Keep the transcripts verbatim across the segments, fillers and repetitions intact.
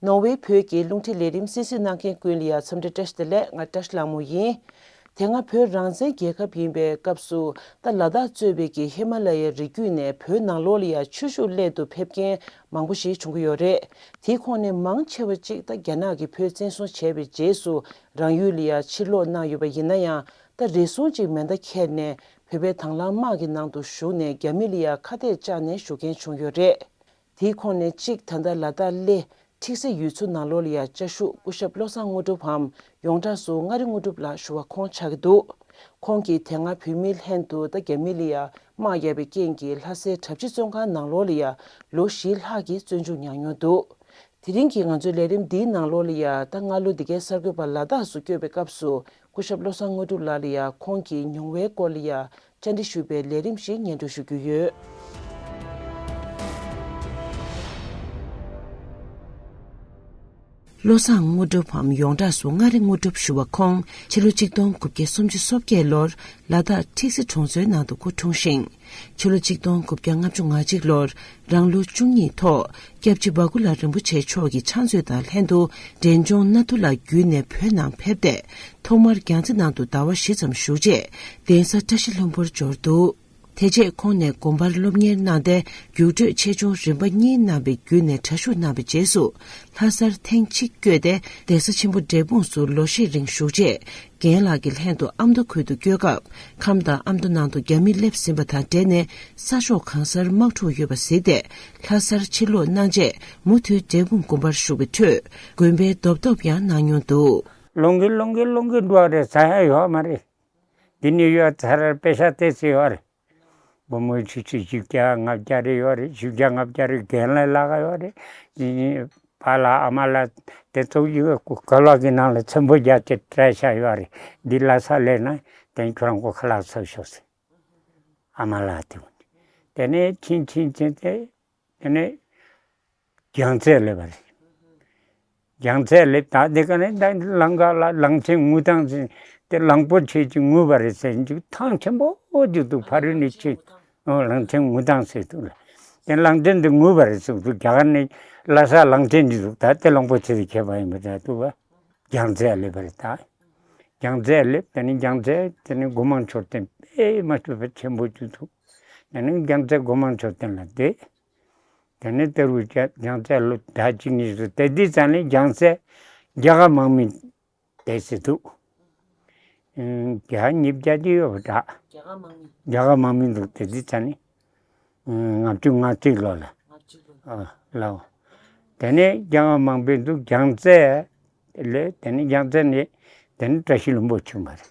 ནོར་ཝེ་བོད་ཀྱི་རླུང་འཕྲིན་ལས་རིམ་གསན་གཟིགས་གནང་མཁན་ཀུན་ལ་ཡང་འཚམས་འདྲི་བཀྲ་ཤིས་བདེ་ལེགས། ང་བཀྲ་ཤིས་ལྷ་མོ་ཡིན། དེ་སྔ་བོད་རང་བཙན་རྒྱལ་ཁབ་ཡིན་པའི་སྐབས་སུ། ད་ལ་དྭགས་གཙོས་པའི་གི་ཧི་མ་ལ་ཡའི་རི་རྒྱུད་ནས་བོད་ནང་ལོགས་ལ་ཡང་ཆོས་ཞུགས་སླད་དུ་ཕེབས་མཁན་མང་པོ་ཞིག་བྱུང་གི་ཡོད་རེད། དེའི་ཁོངས་ནས་མང་ཆེ་བ་གཅིག་ད་རྒྱ་ནག་གིས་བོད་བཙན་བཟུང་བྱས་པའི་རྗེས་སུ་རང་ཡུལ་ལ་ཡང་ཕྱིར་ལོག་གནང་ཡོད་པ་ཡིན་ན་ཡང་། ད་རེ་ཟུང་གཅིག་མེ་མདའ་འཁྱེར་ནས་བོད་པའི་དྭང་བླངས་དམག་གི་ནང་དུ་ཞུགས་ནས་རྒྱ་མི་ལ་ཡང་ཁ་གཏད་བཅག་ནས་བཞུགས་མཁན་བྱུང་ཡོད་རེད། དེའི་ཁོངས་ནས་གཅིག་ད་ལྟ་ལ་དྭགས་གླེ་ཁྲིག་སེ་ཡུལ་ཚོ་ནང་ལོགས་ལ་ཡང་བཅའ་བཞུགས་སྐུ་ཞབས་བློ་བཟང་དངོས་གྲུབ་བམ་ཡོངས་གྲགས་སུ་མངའ་རིས་དངོས་གྲུབ་ལགས་ཞུ་བ་ཁོང་ཆགས་ཀྱི་འདུག་ཁོང་གིས་དེ་སྔ་བོད་མིའི་ལྷན་དུ་ད་རྒྱ་མི་ལ་ཡང་དམག་བརྒྱབ་པའི་རྐྱེན་གྱིས་ལྷ་སའི་གྲྭ་བཞི་བཙོན་ཁང་ནང་ལོགས་ལ་ཡང་ལོ་བཞི་ལྷག་གི་བཙོན་འཇུག་མྱངས་མྱོང་འདུག་དེ་རིང་གི་ང་ཚོའི་ལས་རིམ་འདིའི་ནང་ལོགས་ལ་ཡང་ད་སྔ་ལོ་འདི་གའི་གསར་འགོད་པ་ལ་དྭགས་སུ་བསྐྱོད་པའི་སྐབས་སུ་སྐུ་ཞབས་བློ་བཟང་དངོས་གྲུབ་ལགས་ལ་ཡང་ཁོང་གི་མྱོང་བའི་སྐོར་ལ་ཡང་བཅར་འདྲི་ཞུས་པའི་ལས་རིམ་ཞིག་སྙན་སྒྲོན་ཞུ་རྒྱུ་ཡོད། བློ་བཟང་དངོས་གྲུབ་བམ་ཡོངས་གྲགས་སུ་མངའ་རིས་དངོས་གྲུབ་ཞུ་བ་ཁོང་ཕྱི་ལོ་གཅིག་སྟོང་དགུ་བརྒྱ་སུམ་ཅུ་སོ་བརྒྱད་ལོར་ལ་དྭགས་ཁྲིག་སེ་གྲོང་ཚོའི་ནང་དུ་སྐུ་འཁྲུངས་ཤིང་། ཕྱི་ལོ་གཅིག་སྟོང་དགུ་བརྒྱ་ལྔ་བཅུ་ང་གཅིག་ལོར་རང་ལོ་བཅུ་གཉིས་ཐོག་སྐྱབས་རྗེ་བ་ཀུ་ལ་རིན་པོ་ཆེ་མཆོག་གི་ཕྱག་མཛོད་དང་ལྷན་དུ་འབྲས་ལྗོངས་གནའ་དུ་ལ་བརྒྱུད་ནས་བོད་ནང་ཕེབས་ཏེ། ཐོག་མར་རྒྱལ་རྩེ་ནང་དུ་ཟླ་བ་བཞི་ཙམ་བཞུགས་རྗེས་གདན་ས་བཀྲ་ཤིས་ལྷུན་པོར་འབྱོར་འདུག་དེ་རྗེས་ཁོང་ནས་དགོན་པར་སློབ་གཉེར་གནང་སྟེ་རྒྱུགས་སྤྲོད་ཆེ་ཆུང་རིམ་པ་གཉིས་གནང་བའི་བརྒྱུད་ནས་གྲྭ་ཞུགས་གནང་བའི་རྗེས་སུ་ལྷ་སར་ཐེངས་གཅིག་བསྐྱོད་དེ་གདན་ས་ཆེན་པོ་འབྲས་སྤུངས་སུ་ལོ་ཤས་རིང་བཞུགས་རྗེས་རྒན་ལགས་ཀྱི་ལྷན་དུ་ཨ་མདོ་ཁུལ་དུ་བསྐྱོད་སྐབས་ཁམས་དང་ཨ་མདོ་ནང་དུ་རྒྱ་མི་སླེབས་ཟིན་པ་དང་འབྲེལ་ནས་ས་ཕྱོགས་གང་སར་དམག་འཁྲུག་ཡོད་པ་གཟིགས་ཏེ་ལྷ་སར་ཕྱིར་ལོག་གནང་རྗེས་མུ་མཐུད་འབྲས་སྤུངས་དགོན་པར་བཞུགས་པའི་ཁྲོད་དགོན་པའི་རྡོབ་རྡོབ་ཡང་གནང་མྱོང་འདུག་སློང་གི་སློང་གི་སློང་གི་འགྲོ་བ་རེད། ཟ་ཡ་ཡོད་མ་རེད། འདི་ནས་ཡོད་ཚར་པེ་ཤ་ཏེ་ཚེ་ཡོད་རེད། བུ་མོ་ཆུ་ཆུ་བཞི་བརྒྱ་ལྔ་བརྒྱ་རེ་ཡོད་རེད། བཞི་བརྒྱ་ལྔ་བརྒྱ་རེ་རྒན་ལ་ལག་ཡོད་རེད། ཕ་ལ་ཨ་མ་ལ་དེ་ཚོ་ཡི་ག་ལོག་གི་ནང་ལ་ཚོན་པོ་རྒྱག་ཅེས་སྤྲད་བཞག་ཡོད་རེད། འདི་ལྷ་ས་སླེབས་ན་དེ་ཁྱོད་རང་ཁོ་ཁ་ལག་ཚོ་ཤོག་ཟེར། ཨ་མ་ལགས་དེ་དེ་ནས་ཕྱིན་ཕྱིན་ཕྱིན་ཏེ་དེ་ནས་རྒྱལ་རྩེ་སླེབས་པ་རེད། རྒྱལ་རྩེ་སླེབས་ད་དེ་ག་ནས་ད་ལམ་ཁ་ལ་གླང་ཆེན་ངུ་སྟངས་ཟེར་དེ་གླང་པོ་ཆེ་ཅིག་ངུ་བ་རེད་ཟེར་འཇུག་ཐང་ཆེན་པོ་འཇུག་འདུག་ཕ་རི་ནས་ཆེ་ཨོ་གླང་ཆེན་ངུ་སྟངས་ཟེར་འདུག་ལ། དེ་གླང་ཆེན་དེ་ངུ་བ་རེད་ཟེར་འདུག་རྒྱ་གར་ནས་ལྷ་ས་གླང་ཆེན་འདི་འདུག་ད་དེ་གླང་པོ་ཆེ་དེ་ཁྱེད་པ་ཡིན་པ་འདྲ་འདུག་བ། རྒྱལ་རྩེ་སླེབས་པ་རེད་ད། རྒྱལ་རྩེ་སླེབས་དེ་ནས་རྒྱལ་རྩེ་དེ་ནས་སྒོ་མང་མཆོད་རྟེན་དཔེ་མ་ཆོད་པ་ཆེན་པོ་ཅིག་འདུག་དེ་ནས་རྒྱལ་རྩེ་སྒོ་མང་མཆོད་རྟེན་ལ་བསྡད། དེ་ནས་དེ་རུ་རྒྱ་རྒྱལ་རྩེ་ལོ་ཟླ་གཅིག་གཉིས་སུ་དེ་དུས་ཙམ་ནས་རྒྱལ་རྩེ་རྒྱ་གར་དམག་མི་བསྡད་ཟེར་འདུག་རྒྱ་ཉིས་བརྒྱ་ཅིག་ཡོད་པ་འདྲ། རྒྱ་གར་དམག་མི་འདུག་དེ་དུས་ཙམ་ནས་ལྔ་བཅུ་ང་གཅིག་ལོ་ལ་ལ། དེ་ནས་རྒྱ་གར་དམག་མི་འདུག་རྒྱལ་རྩེ་ལས་དེ་ནས་རྒྱལ་རྩེ་ནས་དེ་ནས་བཀྲ་ཤིས་ལྷུན་པོ་བྱུང་བ་རེད།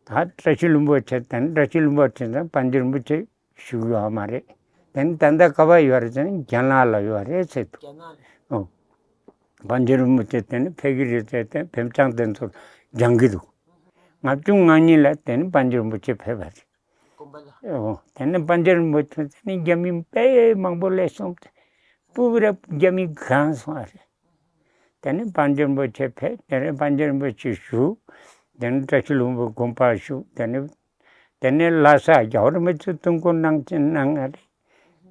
ད་བཀྲ་ཤིས་ལྷུན་པོ་ཆེ་དེ་ནས་བཀྲ་ཤིས་ལྷུན་པོ་ཆེ་དང་པཎ་ཆེན་རིན་པོ་ཆེ་བཞུགས་ཡོད་མ་རེད། དེ་ནས་ད་ལྟ་ག་པར་ཡོད་རེད་ཟེར་ན་རྒྱ་ནག་ལ་ཡོད་རེད་ཟེར་འདུག་ཨོ། པཎ་ཆེན་རིན་པོ་ཆེ་དེ་ནས་ཕེབས་ཀྱི་རེད་ཟེར་ཏེ་བེམ་ཅང་དེ་ཚོ་སྦྱང་གི་འདུག་ལྔ་བཅུ་ང་གཉིས་ལ་དེ་ནས་པཎ་ཆེན་རིན་པོ་ཆེ་ཕེབས་པ་རེད། ཨོ། དེ་ནས་པཎ་ཆེན་རིན་པོ་ཆེ་དེ་ནས་རྒྱ་མི་དཔེ་མང་པོ་སླེབས་སོང་སྟེ་སྤུ་གུ་ར་རྒྱ་མི་གང་སོང་བ་རེད། དེ་ནས་པཎ་ཆེན་རིན་པོ་ཆེ་ཕེབས། དེ་ནས་པཎ་ཆེན་རིན་པོ་ཆེ་བཞུགས། དེ་ནས་བཀྲ་ཤིས་ལྷུན་པོ་དགོན་པར་བཞུགས། དེ་ནས་དེ་ནས་ལྷ་ས་རྒྱལ་བ་རིན་པོ་ཆེ་དུས་འཁོར་གནང་ཆེན་གནང་ང་རེད།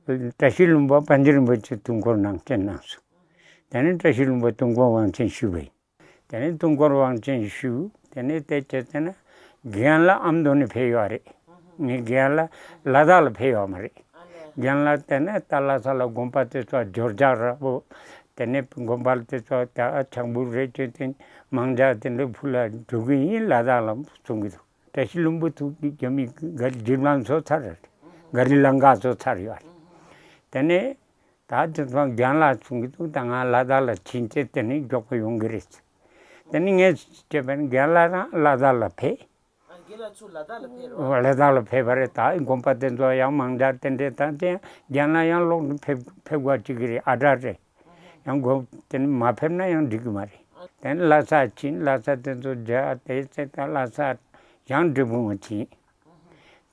བཀྲ་ཤིས་ལྷུན་པོ་པཎ་ཆེན་རིན་པོ་ཆེ་དུས་འཁོར་གནང་ཆེན་གནང་སོང་། དེ་ནས་བཀྲ་ཤིས་ལྷུན་པོ་དུས་འཁོར་དབང་ཆེན་ཞུས་པ་ཡིན། དེ་ནས་དུས་འཁོར་དབང་ཆེན་ཞུས། དེ་ནས་དེ་བྱས་ཙང་ན་རྒན་ལགས་ཨ་མདོ་ནས་ཕེབས་ཡོད་རེད། ངའི་རྒན་ལགས་ལ་དྭགས་ལ་ཕེབས་ཡོད་མ་རེད། རྒན་ལགས་དེ་ནས་ད་ལྷ་ས་ལ་དགོན་པ་དེ་ཚོ་འབྱོར་འཇགས་ར་བོ། དེ་ནས་དགོན་པ་དེ་ཚོ་ད་ཆང་བུ་རེ་བཅོས་ཏེ་མང་ཇ་དེ་འདྲ་ཕུལ་ལ་འགྲོ་གི་ཡིན། ལ་དྭགས་ལ་གསུང་གི་འདུག་བཀྲ་ཤིས་ལྷུན་པོ་ཐུག་གི་རྒྱ་མི་ག་རི་འགྲིམ་ལམ་བཟོ་ཚར་རེད། ག་རི་ལམ་ཁ་བཟོ་ཚར་ཡོད་རེད། དེ་ནས་ད་དེ་ཚོ་རྒན་ལགས་གསུང་གི་འདུག་ད་ང་ལ་དྭགས་ལ་ཕྱིན་ཚེ་དེ་ནས་མགྱོགས་པོ་ཡོང་གི་རེད། དེ་ནས་ངས་བྱས་པ་ནི་རྒན་ལགས་རང་ལ་དྭགས་ལ་ཕེབས། ཨ། རྒན་ལགས་ཚུར་ལ་དྭགས་ལ་ཕེབས་རོགས། ལ་དྭགས་ལ་ཕེབས་པ་རེད། ད་དགོན་པ་དེ་ཚོ་ཡང་མང་དྲགས་དེ་འདྲས་དང་དེ་ཡང་རྒན་ལགས་ཡང་ལོག་ནས་ཕེབས་ཕེབས་དགོས་ཅིག་གི་རེད། ཨ་དྲག་རེད། ཡང་དགོན་དེ་ནས་མ་ཕེབས་ན་ཡང་འགྲིག་གི་མ་རེད། དེ་ནས་ལྷ་ས་ཕྱིན། ལྷ་ས་དེ་ཚོ་མཇལ་དེ་ཚེ་ད་ལྷ་ས་ཡང་འབྲས་སྤུངས་ཕྱིན།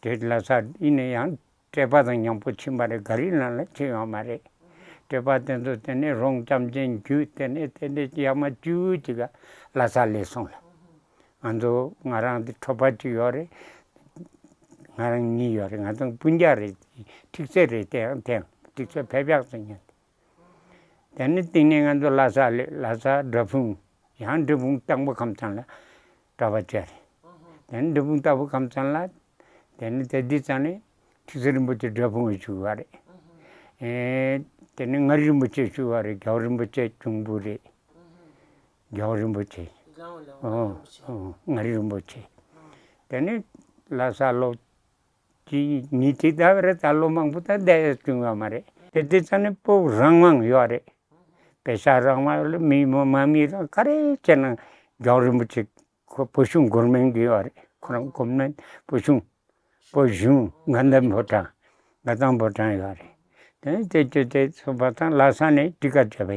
དེ་ལྷ་ས་ཡིན་ནས་ཡང་སྤྲད་པ་དང་མཉམ་པོ་ཕྱིན་པ་རེད། ག་རི་ནང་ལ་ཕྱིན་ཡོད་མ་རེད། སྤྲད་པ་དེ་ཚོ་དེ་ནས་རོང་རྐྱང་ཅན་བརྒྱུད་དེ་ནས་དེ་འདྲས་ཡར་མར་བཅུ་གཅིག་ག་ལྷ་ས་སླེབས་སོང་ལ། ང་ཚོ་ང་རང་དེ་གྲོགས་པོ་གཅིག་ཡོད་རེད། ང་རང་གཉིས་ཡོད་རེད། ང་ཚོ་སྤུན་ཀྱག་རེད། ཁྲིག་རྩེ་རེད། དེ་ཡང་དེ་ཡང་ཁྲིག་རྩེ་ཕེབས་ཡག་ཚོ་ཉན། དེ་ནས་སྟེང་ནས་ང་ཚོ་ལྷ་ས་ལས་ལྷ་ས་འབྲས་སྤུངས། ཡང་འབྲས་སྤུངས་སྟག་མོ་ཁམས་ཚང་ལ་གྲྭ་པ་བྱས་རེད། དེ་ནས་འབྲས་སྤུངས་སྟག་མོ་ཁམས་ཚང་ལ། དེ་ནས་དེ་དུས་ཙམ་ནས་ཁྲི་ཟུར་རིན་པོ་ཆེ་འབྲས་སྤུངས་བཞུགས་པ་རེད། ཨེ། དེ་ནས་མངའ་རིས་རིན་པོ་ཆེ་བཞུགས་པ་རེད། རྒྱལ་བ་རིན་པོ་ཆེ་གཅུང་པོ་རེད། རྒྱལ་བ་རིན་པོ་ཆེ། ཨོ། ཨོ། མངའ་རིས་རིན་པོ་ཆེ། དེ་ནས་ལྷ་ས་ལོ་གཅིག་གཉིས་དེ་ལྟ་བུ་རེད། ད་ལོ་མང་པོ་ད་བསྡད་བྱུང་ཡོད་མ་རེད། དེ་དུས་ཙམ་ནས་སྤོ་བོ་རང་དབང་ཡོད་རེད། པེ་ཤ་རང་དབང་ཡོད་རེད། མི་མོ་མ་མི་རང་ག་རེ་བྱས་ན་རྒྱལ་བ་རིན་པོ་ཆེ་ཁོ་བོད་གཞུང་གོ་མིན་གྱི་ཡོད་རེད། ཁོ་རང་གོ་མིན་བོད་གཞུང་། བོད་གཞུང་མགར་འདམ་ཕོ་བྲང་། མགར་འདམ་ཕོ་བྲང་ཡོད་རེད། དེ་ནས་དེ་དེ་དེ་སོང་བ་དང་ལྷ་ས་ནས་ཊི་ཀ་ཊི་བྱས་པ་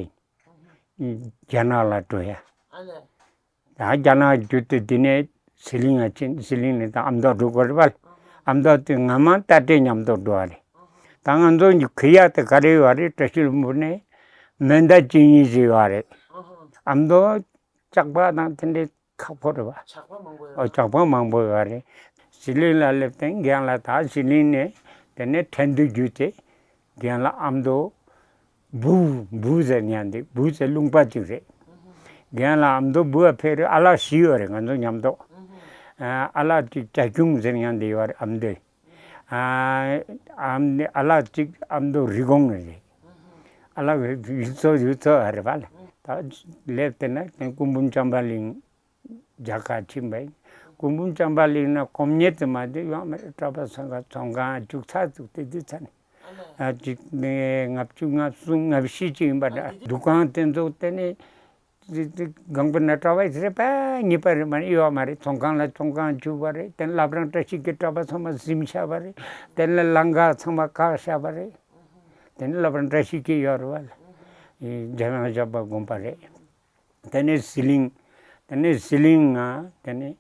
ཡིན། རྒྱ་ནག་ལ་འགྲོ་ཡ། ད་རྒྱ་ནག་བརྒྱུད་དེ་འདི་ནས་ཟི་ལིང་ང་ཕྱིན། ཟི་ལིང་ནས་ད་ཨ་མདོ་འགྲོ་དགོས་རེད་པ། ཨ་མདོ་དེ་ང་མ་རྟ་དྲེལ་མཉམ་དུ་འགྲོ་བ་རེད། ད་ང་ཚོ་གི་གུ་ཡག་དེ་ག་རེ་ཡོད་རེད། བཀྲ་ཤིས་ལྷུན་པོ་ནས་མེ་མདའ་གཅིག་གཉིས་ཞིག་ཡོད་རེད། ཨ་མདོ་ཇག་པ་དང་དེ་འདྲའི་ཁག་པོ་རེད་པ། ཇག་པ་མང་པོ་ཡོད། ཨོ། ཇག་པ་མང་པོ་ཡོད་རེད། ཟི་ལིང་ལ་སླེབས་ཏེ་རྒན་ལགས། ད་ཟི་ལིང་ནས་དེ་ནས་ཁྲེང་ཏུའུ་བརྒྱུད་དེ་རྒན་ལགས་ཨ་མདོ་སྦུག་སྦུག་ཟེར་མཁན་དེ། སྦུག་ཟེར་ལུང་པ་གཅིག་རེད། རྒན་ལགས་ཨ་མདོ་སྦུག་ཕེབས་རེད། ཨ་ལགས་བཞི་ཡོད་རེད་ང་ཚོ་མཉམ་དུ། ཨ་ལགས་གཅིག་ཅ་ཁྱུང་ཟེར་མཁན་དེ་ཡོད་རེད་ཨ་མདོའི། ཨ་ཨ་ཨ་ལགས་གཅིག་ཨ་མདོ་རི་གོང་རེད། ཨ་ལགས་ཡུལ་ཚོ་ཡུལ་ཚོ་རེད་པ་ལ། ད་སླེབས་དེ་ན་དེ་སྐུ་འབུམ་བྱམས་པ་གླིང་། རྒྱ་གར་ཕྱིན་པ་ཡིན། སྐུ་འབུམ་བྱམས་པ་གླིང་ན་གོ་མྱི་དེ་མ་དེ་ཡོད་མ་རེད། གྲྭ་པ་ཚང་ག་ཚོང་ཁང་རྒྱུག་ཚར་འདུག་དེ་དུས་ཚ་ནས། ཨ་ཅིག་ནས་ལྔ་བཅུ་ང་གསུམ་ང་བཞི་ཅིག་ཡིན་པ་འདྲ། འདུ་ཁང་དེ་ཚོ་དེ་ནས་དེ་དེ་སྒང་པ་ན་གྲྭ་པ་རེ་པ་གཉིས་པ་རེ་མ་ཡོད་མ་རེད། ཚོང་ཁང་ལ་ཚོང་ཁང་རྒྱུག་པ་རེད། དེ་ནས་བླ་བྲང་བཀྲ་ཤིས་ཀྱི་གྲྭ་པ་ཚང་མ་གཟིམ་བཞག་པ་རེད། དེ་ནས་ལམ་ཁ་ཚང་མ་བཀག་བཞག་པ་རེད། དེ་ནས་བླ་བྲང་བཀྲ་ཤིས་ཀྱི་ཡོད་རེད་པ་ལ། འཇམ་དབྱངས་བཞད་པ་དགོན་པ་རེད། དེ་ནས་ཟི་ལིང་། དེ་ནས་ཟི་ལིང་ང་དེ་ནས་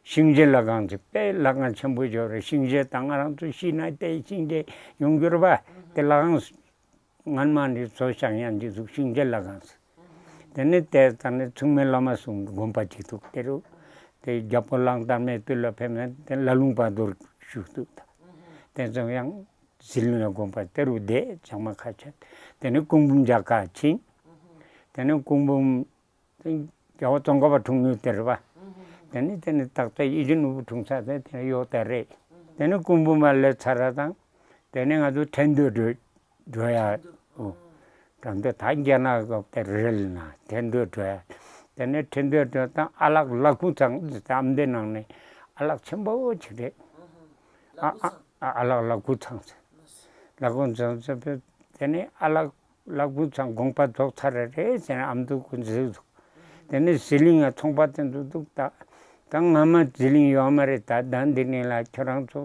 ཤིང་བྱི་ལྷ་ཁང་ཅིག་དཔེ་ལྷ་ཁང་ཆེན་པོ་ཡོད་རེད། ཤིང་བྱི་དང་ང་རང་ཚོ་ཤི་ན་དེ་ཤིང་བྱི་ཡོང་རྒྱུ་རེད་པ། དེ་ལྷ་ཁང་སྔན་མ་ནས་བཟོ་བཞག་ཡང་འདི་ཚོ་ཤིང་བྱི་ལྷ་ཁང་ཟེར། དེ་ནས་དེ་ད་ནི་མཚུངས་མེད་བླ་མ་གསུམ་དགོན་པ་ཅིག་འདུག་དེ་རུ་དེ་རྒྱལ་པོ་གླང་དར་མའི་དུས་ལ་ཕེབས་ནས་དེ་ལ་ལུང་པ་རྡོར་བཞུགས་འདུག་དེ་ཚོ་ཡང་ཟི་ལིང་ལ་དགོན་པ་དེ་རུ་བསྡད། བྱང་མ་ཁ་ཆེ། དེ་ནས་སྐུ་འབུམ་རྒྱ་གར་ཕྱིན། དེ་ནས་སྐུ་འབུམ་རྒྱལ་བ་ཙོང་ཁ་པ་འཁྲུངས་ཡུལ་དེ་རེད་པ། དེ་ནས་དེ་ནས་ཏག་ཏག་ཡིད་བཞིན་ནོར་བུ་འཁྲུངས་ས་དེ་དེ་ཡོད་དེ་རེད། དེ་ནས་སྐུ་འབུམ་མ་སླེབས་ཚར་ར་དང་། དེ་ནས་ང་ཚོ་ཁྲེང་ཏུའུ་འགྲོ་འགྲོ་ཡ། ཨོ། ཁྲེང་ཏུའུ་ད་རྒྱ་ནག་གི་དེ་རེད་ན་ཁྲེང་ཏུའུ་འགྲོ་ཡ། དེ་ནས་ཁྲེང་ཏུའུ་འགྲོ་དང་ཨ་ལགས་ལ་ཁུ་ཚང་དེ་ཨ་མདོའི་ནང་ནས་ཨ་ལགས་ཆེན་པོ་ཅིག་རེད། ཨ་ཨ་ཨ་ལགས་ལ་ཁུ་ཚང་ཟེར། ལ་ཁུ་ཚང་ཟེར་བས། དེ་ནས་ཨ་ལགས་ལ་ཁུ་ཚང་དགོངས་པ་རྫོགས་ཚར་རེད་ཟེར་ནས་ཨ་མདོ་སྐུ་མཇལ་འདུག་དེ་ནས་ཟི་ལིང་ང་ཚོང་པ་དེ་ཚོ་འདུག་ད་ད་སྔ་མ་ཟི་ལིང་ཡོད་མ་རེད། ད་ད་འདི་ནས་ལ་ཁྱོད་རང་ཚོ་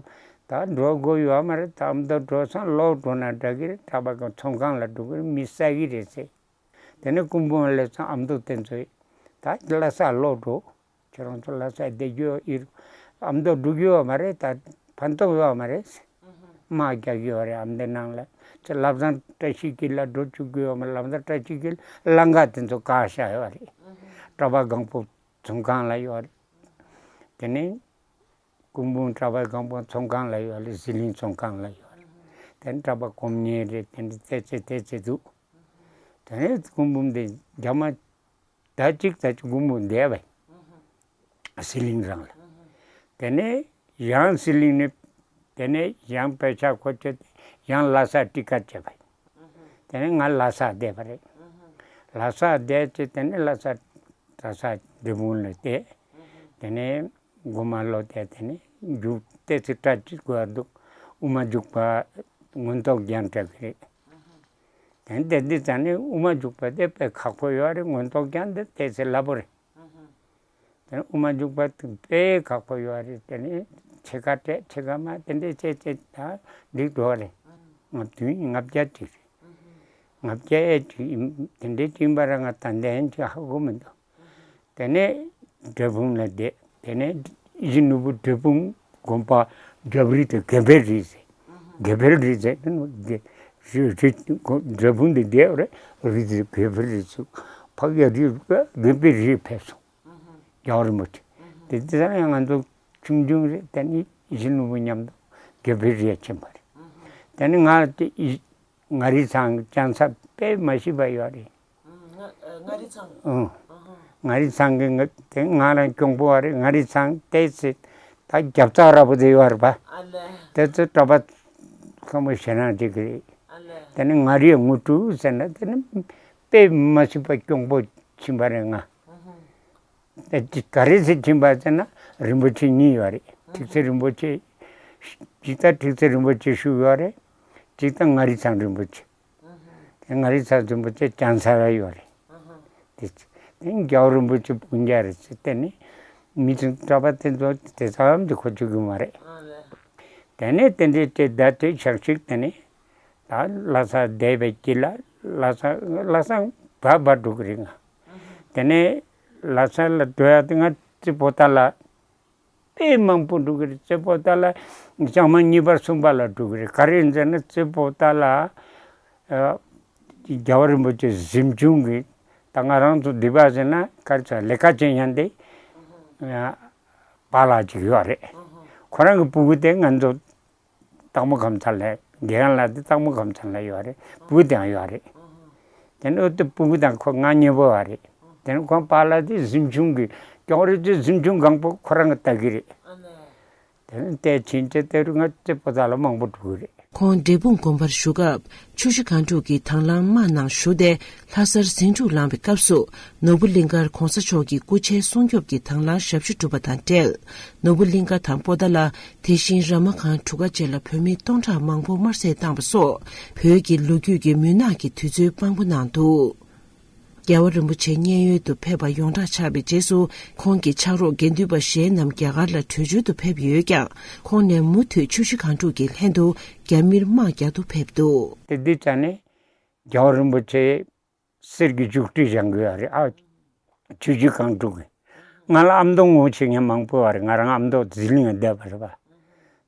ད་འགྲོ་དགོས་ཡོད་མ་རེད། ད་ཨ་མདོ་འགྲོ་སང་ལོག་འགྲོ་ན་འདྲ་གི་རེད། གྲྭ་པ་གི་ཚོང་ཁང་ལ་འགྲོ་གི་རེད། མི་ཟ་གི་རེད་ཟེར། དེ་ནས་སྐུ་འབུམ་ལ་སླེབས་སང་ཨ་མདོ་དེ་ཚོས་ད་ལྷ་ས་ལོག་འགྲོ། ཁྱེད་རང་ཚོ་ལྷ་སར་བསྡད་རྒྱུ་ཡོད། ཨ་མདོ་འགྲོ་རྒྱུ་ཡོད་མ་རེད། ད་ཕན་ཐོགས་ཡོད་མ་རེད། དམག་རྒྱག་གི་ཡོད་རེད། ཨ་མདོའི་ནང་ལ་ཚེ་བླ་བཟང་བཀྲ་ཤིས་འཁྱིལ་ལ་འགྲོ་བཅུག་གི་ཡོད་མ་རེད། བླ་བཟང་བཀྲ་ཤིས་འཁྱིལ་ལམ་ཁ་དེ་ཚོ་བཀག་བཞག་ཡོད་རེད། གྲྭ་པ་སྒང་པོ་ཚོང་ཁང་ལ་ཡོད་རེད། དེ་ནས་སྐུ་འབུམ་གྲྭ་པ་སྒང་པོ་ཚོང་ཁང་ལ་ཡོད་རེད། ཟི་ལིང་ཚོང་ཁང་ལ་ཡོད་རེད། དེ་ནས་གྲྭ་པ་སྒོམ་ཉེ་རེད། དེ་འདྲ་ཙེ་ཙེ་ཙེ་ཙེ་འདུག་དེ་ནས་སྐུ་འབུམ་དེ་རྒྱ་མ་ཟླ་གཅིག་ཙམ་ཅིག་སྐུ་འབུམ་བསྡད་པ་ཟི་ལིང་རང་ལ། དེ་ནས་ཡང་ཟི་ལིང་ནས་དེ་ནས་ཡང་པད་ཤག་ཁོ་ཚོ་ཡང་ལྷ་སར་ཊི་ཀ་ཊི་བྱས་པ་ཡིན། དེ་ནས་ང་ལྷ་སར་བསྡད་པ་རེད། ལྷ་སར་བསྡད་ཚེ་དེ་ནས་ལྷ་ས་གྲྭ་ས་འབྲས་སྤུངས་ལ་བསྡད། དེ་ནས་དགོང་མོ་ལོག་སྟེ་དེ་ནས་རྒྱུགས་ཏོག་ཙམ་སྐྲ་ཅིག་དགོས་འདུག་དབུ་མ་འཇུག་པ་མངོན་རྟོགས་རྒྱན་སྤྲད་ཀྱི་རེད། དེ་ནས་དེ་འདི་ཙམ་ནས་དབུ་མ་འཇུག་པ་དེ་དཔེ་ཁག་པོ་ཡོད་རེད། མངོན་རྟོགས་རྒྱན་དེ་ཏོག་ཙམ་སླ་པོ་རེད། དེ་ནས་དབུ་མ་འཇུག་པ་དེ་དཔེ་ཁག་པོ་ཡོད་རེད། དེ་ནས་ཕྱེད་ཀ་སྤྲད། ཕྱེད་ཀ་མ་དེ་འདྲས་བྱས་བྱས་ད་འགྲིག་འགྲོ་བ་རེད། ང་དུས་ལྔ་བརྒྱ་ཅིག་རེད། ལྔ་བརྒྱ་ཨེ་ཅིག་ཡིན། དེ་འདྲས་ཅིག་ཡིན་པ་ར་ང་ད་ལྟ་ཡང་ཅིག་ཧ་གོ་མི་འདུག་དེ་ནས་འབྲས་སྤུངས་ལ་བསྡད། དེ་ནས་ཡིད་བཞིན་ནོར་བུ་འབྲས་སྤུངས་དགོན་པ་རྒྱབ་རི་དེ་དགེ་འཕེལ་རི་ཟེར། དགེ་འཕེལ་རི་ཟེར་ནི་རི་རི་འབྲས་སྤུངས་དེ་བསྡད་རེད། རི་དེ་དགེ་འཕེལ་རི་ཟེར། ཕ་གིའི་རི་དགེ་འཕེལ་རི་ཕེབས་སོང་། རྒྱལ་བ་རིན་པོ་ཆེ། དེ་དེ་ཚང་ཡང་ང་ཚོ་ཆུང་ཆུང་རེད། དེ་ནས་ཡིད་བཞིན་ནོར་བུ་མཉམ་དུ་དགེ་འཕེལ་རི་ཕྱིན་པ་རེད། དེ་ནས་ང་དེ་མངའ་རིས་ཚང་གི་སྐྱ་ས་དཔེ་མ་ཤེས་པ་ཡོད་རེད། ང་ཨ་མངའ་རིས་ཚང་། ཨང་། ཨ་ཧ། མངའ་རིས་ཚང་གི་ང་དེ་ང་རང་གྱོང་པོ་བ་རེད། མངའ་རིས་ཚང་དེ་ཚེ་ད་རྒྱབ་རྩ་ར་པོ་དེ་ཡོད་རེད་པ། ཨ་ལས། དེ་ཚེ་གྲྭ་པ་ཁ་མོ་ཞེ་ནང་ཅིག་རེད། ཨ་ལས། དེ་ནི་མངའ་རིས་དངོས་གྲུབ་ཟེར་ན་དེ་ནི་དཔེ་མ་སྲིད་པ་གྱོང་པོ་ཕྱིན་པ་རེད་ང་། ཨ་ཧ། དེ་ག་རེ་ཟེར་ཕྱིན་པ་ཟེར་ན་རིན་པོ་ཆེ་གཉིས་ཡོད་རེད། ཁྲིག་རྩེ་རིན་པོ་ཆེ། གཅིག་ད་ཁྲིག་རྩེ་རིན་པོ་ཆེ་བཞུགས་ཡོད་རེད། གཅིག་ད་མངའ་རིས་ཚང་རིན་པོ་ཆེ། དེ་མངའ་རིས་ཚང་རིན་པོ་ཆེ་ལྕང་ཚ་ལ་ཡོད་རེད། དེ་དེ་རྒྱལ་བ་རིན་པོ་ཆེ་སྤུན་ཀྱག་རེད་ཟེར། དེ་ནི་མི་ཚང་གྲྭ་པ་དེ་ཚོ་དེ་ཙམ་དུ་གོ་ཆོད་གི་མ་རེད། དེ་ནས་དེ་འདྲའི་དེ་ད་དེ་ཞག་ཅིག་དེ་ནས་ད་ལྷ་ས་བསྡད་པའི་དཀྱིལ་ལ་ལྷ་ས་ལྷ་ས་བར་བར་འགྲོ་གི་རེད་ང་། དེ་ནས་ལྷ་ས་ལ་འགྲོ་ཡ་དེ་ང་རྩེ་པོ་ཏ་ལ། དཔེ་མང་པོ་འགྲོ་གི་རེད། རྩེ་པོ་ཏ་ལ་ལྕང་མ་གཉིས་པ་གསུམ་པ་ལ་འགྲོ་གི་རེད། ག་རེ་ཡིན་ཟེར་ན་རྩེ་པོ་ཏ་ལ་ཨ་རྒྱལ་བ་རིན་པོ་ཆེ་གཟིམ་ཆུང་གི་ད་ང་རང་ཚོ་སྡེ་པ་ཟེར་ན་ག་རེ་ཟེར་ལས་ཀ་བྱེད་མཁན་དེ་ཨ་པཱ་ལགས་ཅིག་ཡོད་རེད། ཁོ་རང་གི་སྤུ་གུ་དེ་ང་ཚོ་སྟག་མོ་ཁམས་ཚང་ལ་དགེ་རྒན་ལགས་དེ་སྟག་མོ་ཁམས་ཚང་ལ་ཡོད་རེད། སྤུ་གུ་དེའང་ཡོད་རེད། དེ་ནས་ཨོ་ཏི་སྤུ་གུ་དང་ཁོ་ང་གཉིས་པོ་བ་རེད། དེ་ནས་ཁོང་པཱ་ལགས་དེ་གཟིམ་ཆུང་གི་སྐྱོང་རེད་དེ་གཟིམ་ཆུང་སྒང་པོ་ཁོ་རང་གི་ལྟ་གི་རེད། དེ་ནས་བལྟས་ཕྱིན་ཆད་དེ་རུ་ང་རྩེ་པོ་ཏ་ལ་མང་པོ་འགྲོ་གི་རེད། ཁོང་འབྲས་སྤུངས་དགོན་པར་བཞུགས་སྐབས་ཆུ་བཞི་སྒང་དྲུག་གི་དང་བླངས་དམག་ནང་ཞུགས་ཏེ་ལྷ་སར་ཟིང་འཁྲུག་ལངས་པའི་སྐབས་སུ་ནོར་བུ་གླིང་ཁར་གོང་ས་མཆོག་གི་སྐུ་ཕྱྭའི་སྲུང་སྐྱོབ་ཀྱི་དང་བླངས་ཞབས་ཞུ་བསྒྲུབས་པ་དང་འབྲེལ། ནོར་བུ་གླིང་ཁ་དང་པོ་ཏཱ་ལ། དེ་བཞིན་ར་མ་གང་གྲུ་ཁ་བཅས་ལ་བོད་མི་སྟོང་ཕྲག་མང་པོ་དམར་གསོད་བཏང་བ་སོགས་བོད་ཀྱི་ལོ་རྒྱུས་ཀྱི་མུན་ནག་གི་དུས་ཚོད་དཔང་པོ་གནང་འདུག་རྒྱལ་བ་རིན་པོ་ཆེ་མཉན་ཡོད་དུ་ཕེབས་པ་ཡོངས་གྲགས་ཆགས་པའི་རྗེས་སུ་ཁོང་གི་ཕྱག་རོགས་དགེ་འདུན་པ་གཞན་རྣམས་རྒྱ་གར་ལ་བྲོས་བྱོལ་དུ་ཕེབས་ཡོད་ཀྱང་ཁོང་ནས་མུ་མཐུད་ཆུ་བཞི་སྒང་དྲུག་གི་ལྷན་དུ་རྒྱ་མིར་དམག་རྒྱག་ཏུ་ཕེབས་འདུག་དེ་འདི་ཙ་ནས་རྒྱལ་བ་རིན་པོ་ཆེ་གསེར་གྱི་བཞུགས་ཁྲི་བཞེངས་གི་ཡོད་རེད་ཨ། ཆུ་བཞི་སྒང་དྲུག་གི། ང་ལ་ཨ་མདོ་ངོ་ཤེས་མཁན་མང་པོ་ཡོད་རེད། ང་རང་ཨ་མདོ་ཟི་ལིང་ལ་བསྡད་པ་རེད་པ།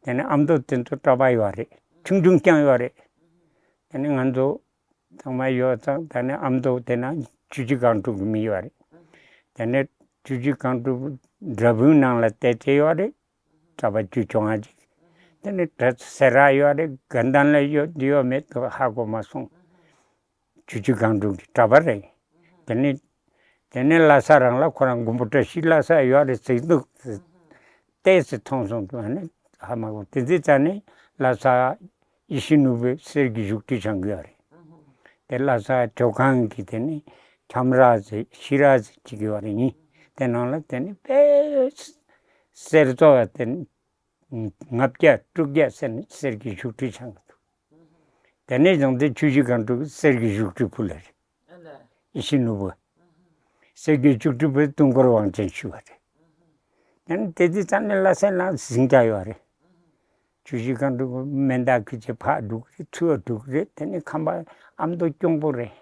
དེ་ནས་ཨ་མདོ་དེ་ཚོ་གྲྭ་པ་ཡོད་རེད། ཆུང་ཆུང་རྐྱང་ཡོད་རེད། དེ་ནས་ང་ཚོ་ཚང་མ་ཡོད་ཙང་དེ་ནས་ཨ་མདོ་དེ་ན་ཆུ་བཞི་སྒང་དྲུག་གི་མི་ཡོད་རེད། དེ་ནས་ཆུ་བཞི་སྒང་དྲུག་འདྲ་དཔུང་ནང་ལ་བསྡད་བྱས་ཡོད་རེད། གྲྭ་པ་བཅུ་བཅོ་ལྔ་ཅིག་དེ་ནས་གྲྭ་སེ་ར་ཡོད་རེད། དགའ་ལྡན་ལ་ཡོད་ཡོད་མེད་དུ་ཧ་གོ་མ་སོང་། ཆུ་བཞི་སྒང་དྲུག་གི་གྲྭ་པ་རེད། དེ་ནས་དེ་ནས་ལྷ་ས་རང་ལ་ཁོ་རང་མགོན་པོ་བཀྲ་ཤིས་ལྷ་ས་ཡོད་རེད་ཟེར་འདུག་ཏོག་ཙམ་མཐོང་སོང་དུས་ཨ་ནི་ཧ་མ་གོ་དེ་ཚེ་ཙ་ནས་ལྷ་ས་ཡིད་བཞིན་ནོར་བུའི་གསེར་གྱི་བཞུགས་ཁྲི་བཞེངས་གི་ཡོད་རེད། དེ་ལྷ་ས་ཇོ་ཁང་གི་དེ་ནས་ཁྱམས་ར་ཟེར་ཤེས་ར་ཟེར་གཅིག་ཡོད་རེད། ཡིན་དེ་ནང་ལ་དེ་ནས་དཔེ་གསེར་བཙོ་བ་དེ་ནས། ལྔ་བརྒྱ་དྲུག་བརྒྱ་ཟེར་ནས་གསེར་གྱི་བཞུགས་ཁྲི་བཞེངས་འདུག་དེ་ནས་བཟུང་སྟེ་ཆུ་བཞི་སྒང་དྲུག་གསེར་གྱི་བཞུགས་ཁྲི་ཕུལ་བ་རེད། ཡིད་བཞིན་ནོར་བུ། གསེར་གྱི་བཞུགས་ཁྲི་ཕུལ་དུས་འཁོར་དབང་ཆེན་ཞུས་པ་རེད། དེ་ནས་དེ་དུས་ཙམ་ནས་ལྷ་སའི་ནང་ཟིང་ཆ་ཡོད་རེད། ཆུ་བཞི་སྒང་དྲུག་མེ་མདའ་ཁུར་བྱས་ཕར་འགྲོ་གི་རེད། ཚུར་འགྲོ་གི་རེད། དེ་ནས་ཁམས་པ་ཨ་མདོ་གྱོང་པོ་རེད།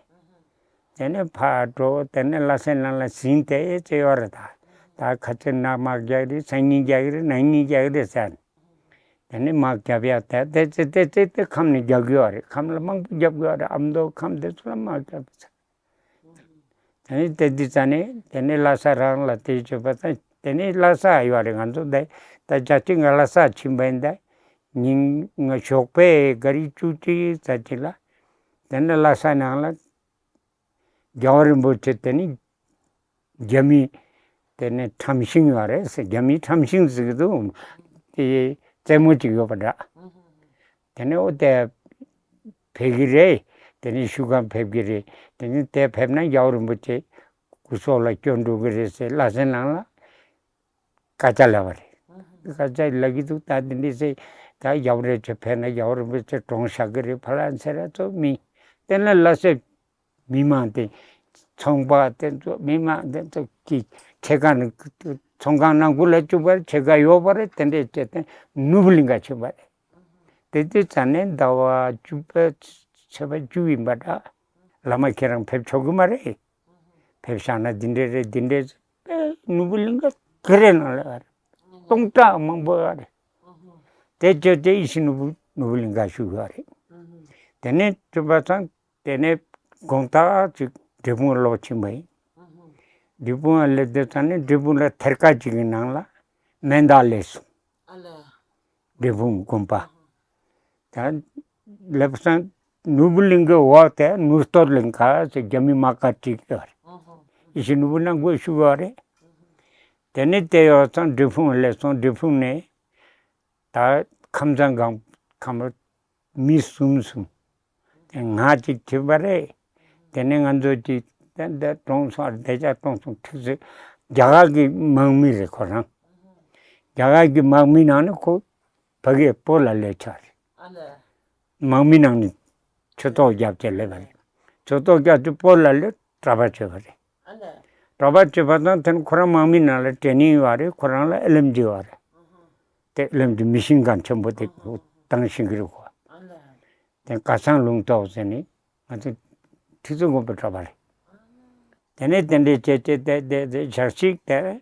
དེ་ནས་ཕར་འགྲོ། དེ་ནས་ལྷ་སའི་ནང་ལ་ཟིང་དེ་ཅི་ཡོད་རེད། ད་ད་ཁ་ཆེ་ན་དམག་རྒྱག་གི་རེད། སང་ཉིན་རྒྱག་གི་རེད། གནངས་ཉིན་རྒྱག་གི་རེད་ཟེར། དེ་ནས་དམག་རྒྱབ་ཡག་དེ་དེ་ཅི་དེ་ཅི་དེ་ཁམས་ནས་རྒྱག་གི་ཡོད་རེད། ཁམས་ལ་མང་པོ་རྒྱབ་གི་ཡོད་རེད། ཨ་མདོ་ཁམས་དེ་ཚོ་ལ་དམག་རྒྱབ་ཡོད་ཟེར། དེ་ནས་དེ་འདི་ཙ་ནས་དེ་ནས་ལྷ་ས་རང་ལ་དེ་བྱས་པ་དང་དེ་ནས་ལྷ་ས་ཡོད་རེད། ང་ཚོ་དེ་ད་བརྒྱ་ཆ་ང་ལྷ་ས་ཕྱིན་པ་ཡིན། ད་ཉིན་ང་ཞོགས་པའི་ག་རེ་བཅུ་གཅིག་ཙམ་ཅིག་ལ་དེ་ནས་ལྷ་ས་ནང་ལ་རྒྱལ་བ་རིན་པོ་ཆེ་དེ་ནས་རྒྱ་མི་དེ་ནས་ཁྲམ་ཤིང་ཡོད་རེད་ཟེར། རྒྱ་མིའི་ཁྲམ་ཤིང་ཟེར་གི་འདུག་དེ་རྩེད་མོ་ཅིག་ཡོད་པ་འདྲ། དེ་ནས་ཨོ་དེ་ཕེབས་ཀྱི་རེད། དེ་ནས་བཞུགས་སྒར་ཕེབས་ཀྱི་རེད། དེ་ནས་དེ་ཕེབས་ན་རྒྱལ་བ་རིན་པོ་ཆེ་སྐུ་སྲོག་ལ་སྐྱོན་འགྲོ་གི་རེད་ཟེར་ལྷ་སའི་ནང་ལ་སྐད་ཆ་ལབ་པ་རེད། སྐད་ཆ་ལབ་ཀྱི་འདུག་ད་དེ་འདྲ་ཟེར་ད་རྒྱལ་བ་རིན་པོ་ཆེ་ཕེབས་ན་རྒྱལ་བ་རིན་པོ་ཆེ་གྲོངས་བཞག་གི་རེད། ཕ་ལ་ཚེ་ར་ཚོ་མི་དེ་ནས་ལྷ་སའི་མི་མང་དེ་ཚོང་པ་དེ་ཚོ་མི་མང་དེ་ཚོ་གི་ཁྲལ་ཁང་ནང་ཚོང་ཁང་ནང་ཁུལ་ལ་བཅུག་པ་རེད། ཁྲལ་ཁང་ཡོད་པ་རེད། དེ་འདྲས་བྱས་ཏེ་ནོར་བུ་གླིང་ག་ཕྱིན་པ་རེད། དེ་དུས་ཙ་ནས་ཟླ་བ་བཅུ་པའི་ཚེས་པ་བཅུ་ཡིན་པ་འདྲ། བླ་མ་ཁྱེད་རང་ཕེབས་ཆོག་གི་མ་རེད། ཕེབས་བཞག་ན་འདི་འདྲས་རེད། འདི་འདྲས་ནོར་བུ་གླིང་ག་ག་རེ་ནང་ལ་ཡོད་རེད། སྟོང་ཕྲག་མང་པོ་ཡོད་རེད། དེ་བྱས་ཏེ་ཡིད་བཞིན་ནོར་བུ་ནོར་བུ་གླིང་ག་བཞུགས་ཡོད་རེད། དེ་ནས་བྱས་པ་ཙང་དེ་ནས་དགོང་དག་ཅིག་འབྲས་སྤུངས་ལོག་ཕྱིན་པ་ཡིན། འབྲས་སྤུངས་ལ་སླེབས་དུས་ཙ་ནས་འབྲས་སྤུངས་ལ་ཐེར་ཀ་ཅིག་གི་ནང་ལ་མེ་མདའ་སླེབས་སོང་། འབྲས་སྤུངས་དགོན་པ། ད་སླེབས་སོང་ ནོར་བུ་གླིང་གི་འོག་དེ་ནོར་སྟོད་གླིང་ཁ་ཟེར་རྒྱ་མི་དམག་སྒར་བྲིས་ཡོད་རེད། ཨ་ཧ། ཡིད་བཞིན་ནོར་བུ་ནང་སྒོ་ཕྱུགས་ཡོད་རེད། དེ་ནས་དེ་ཡོད་ཙང་འབྲས་སྤུངས་སླེབས་སོང་། འབྲས་སྤུངས་ནས་ད་ཁམས་ཚང་སྒང་ཁམས་མི་གསུམ་གསུམ། དེ་ང་གཅིག་ཐུག་པ་རེད། དེ་ནས་ང་ཚོ་གཅིག་དེ་འདི་གྲོངས་སོང་། བདེ་འཇགས་གྲོངས་སོང་། ཁྲིག་སེ་རྒྱ་གར་གྱི་དམག་མི་རེད་ཁོ་རང་། རྒྱ་གར་གྱི་དམག་མི་ནང་ནས་ཁོ་ཕ་གིའི་བོད་ལ་སླེབས་ཆོག་རེད། ཨ་ལས། དམག་མི་ནང་ནས་ཆོས་ཐོག་རྒྱབ་བྱས་སླེབས་པ་རེད། ཆོས་ཐོག་རྒྱབ་དུས་བོད་ལ་སླེབས་གྲྭ་པ་བྱས་པ་རེད། ཨ་ལས། གྲྭ་པ་བྱས་པ་དང་དེ་ནས་ཁོ་རང་དམག་མི་ནང་ལ་ཊེ་ནིང་ཡོད་རེད། ཁོ་རང་ལ་ཨེལ་ཨེམ་ཇི་ཡོད་རེད། དེ་ཨེལ་ཨེམ་ཇི་མི་ཤིན་གན་ཆེན་པོ་དེ་བཏང་ཤེས་ཀྱི་རེད་ཁོ། ཨ་ལས། དེ་ཁ་སང་ལུང་རྟོགས་ཟེར་ནས་ང་ཚོ་ཁྲི་ཚོ་དགོན་པའི་གྲྭ་པ་རེད། དེ་ནས་དེ་འདྲའི་བྱས་བྱས་དེ་དེ་དེ་ཞག་གཅིག་དེ།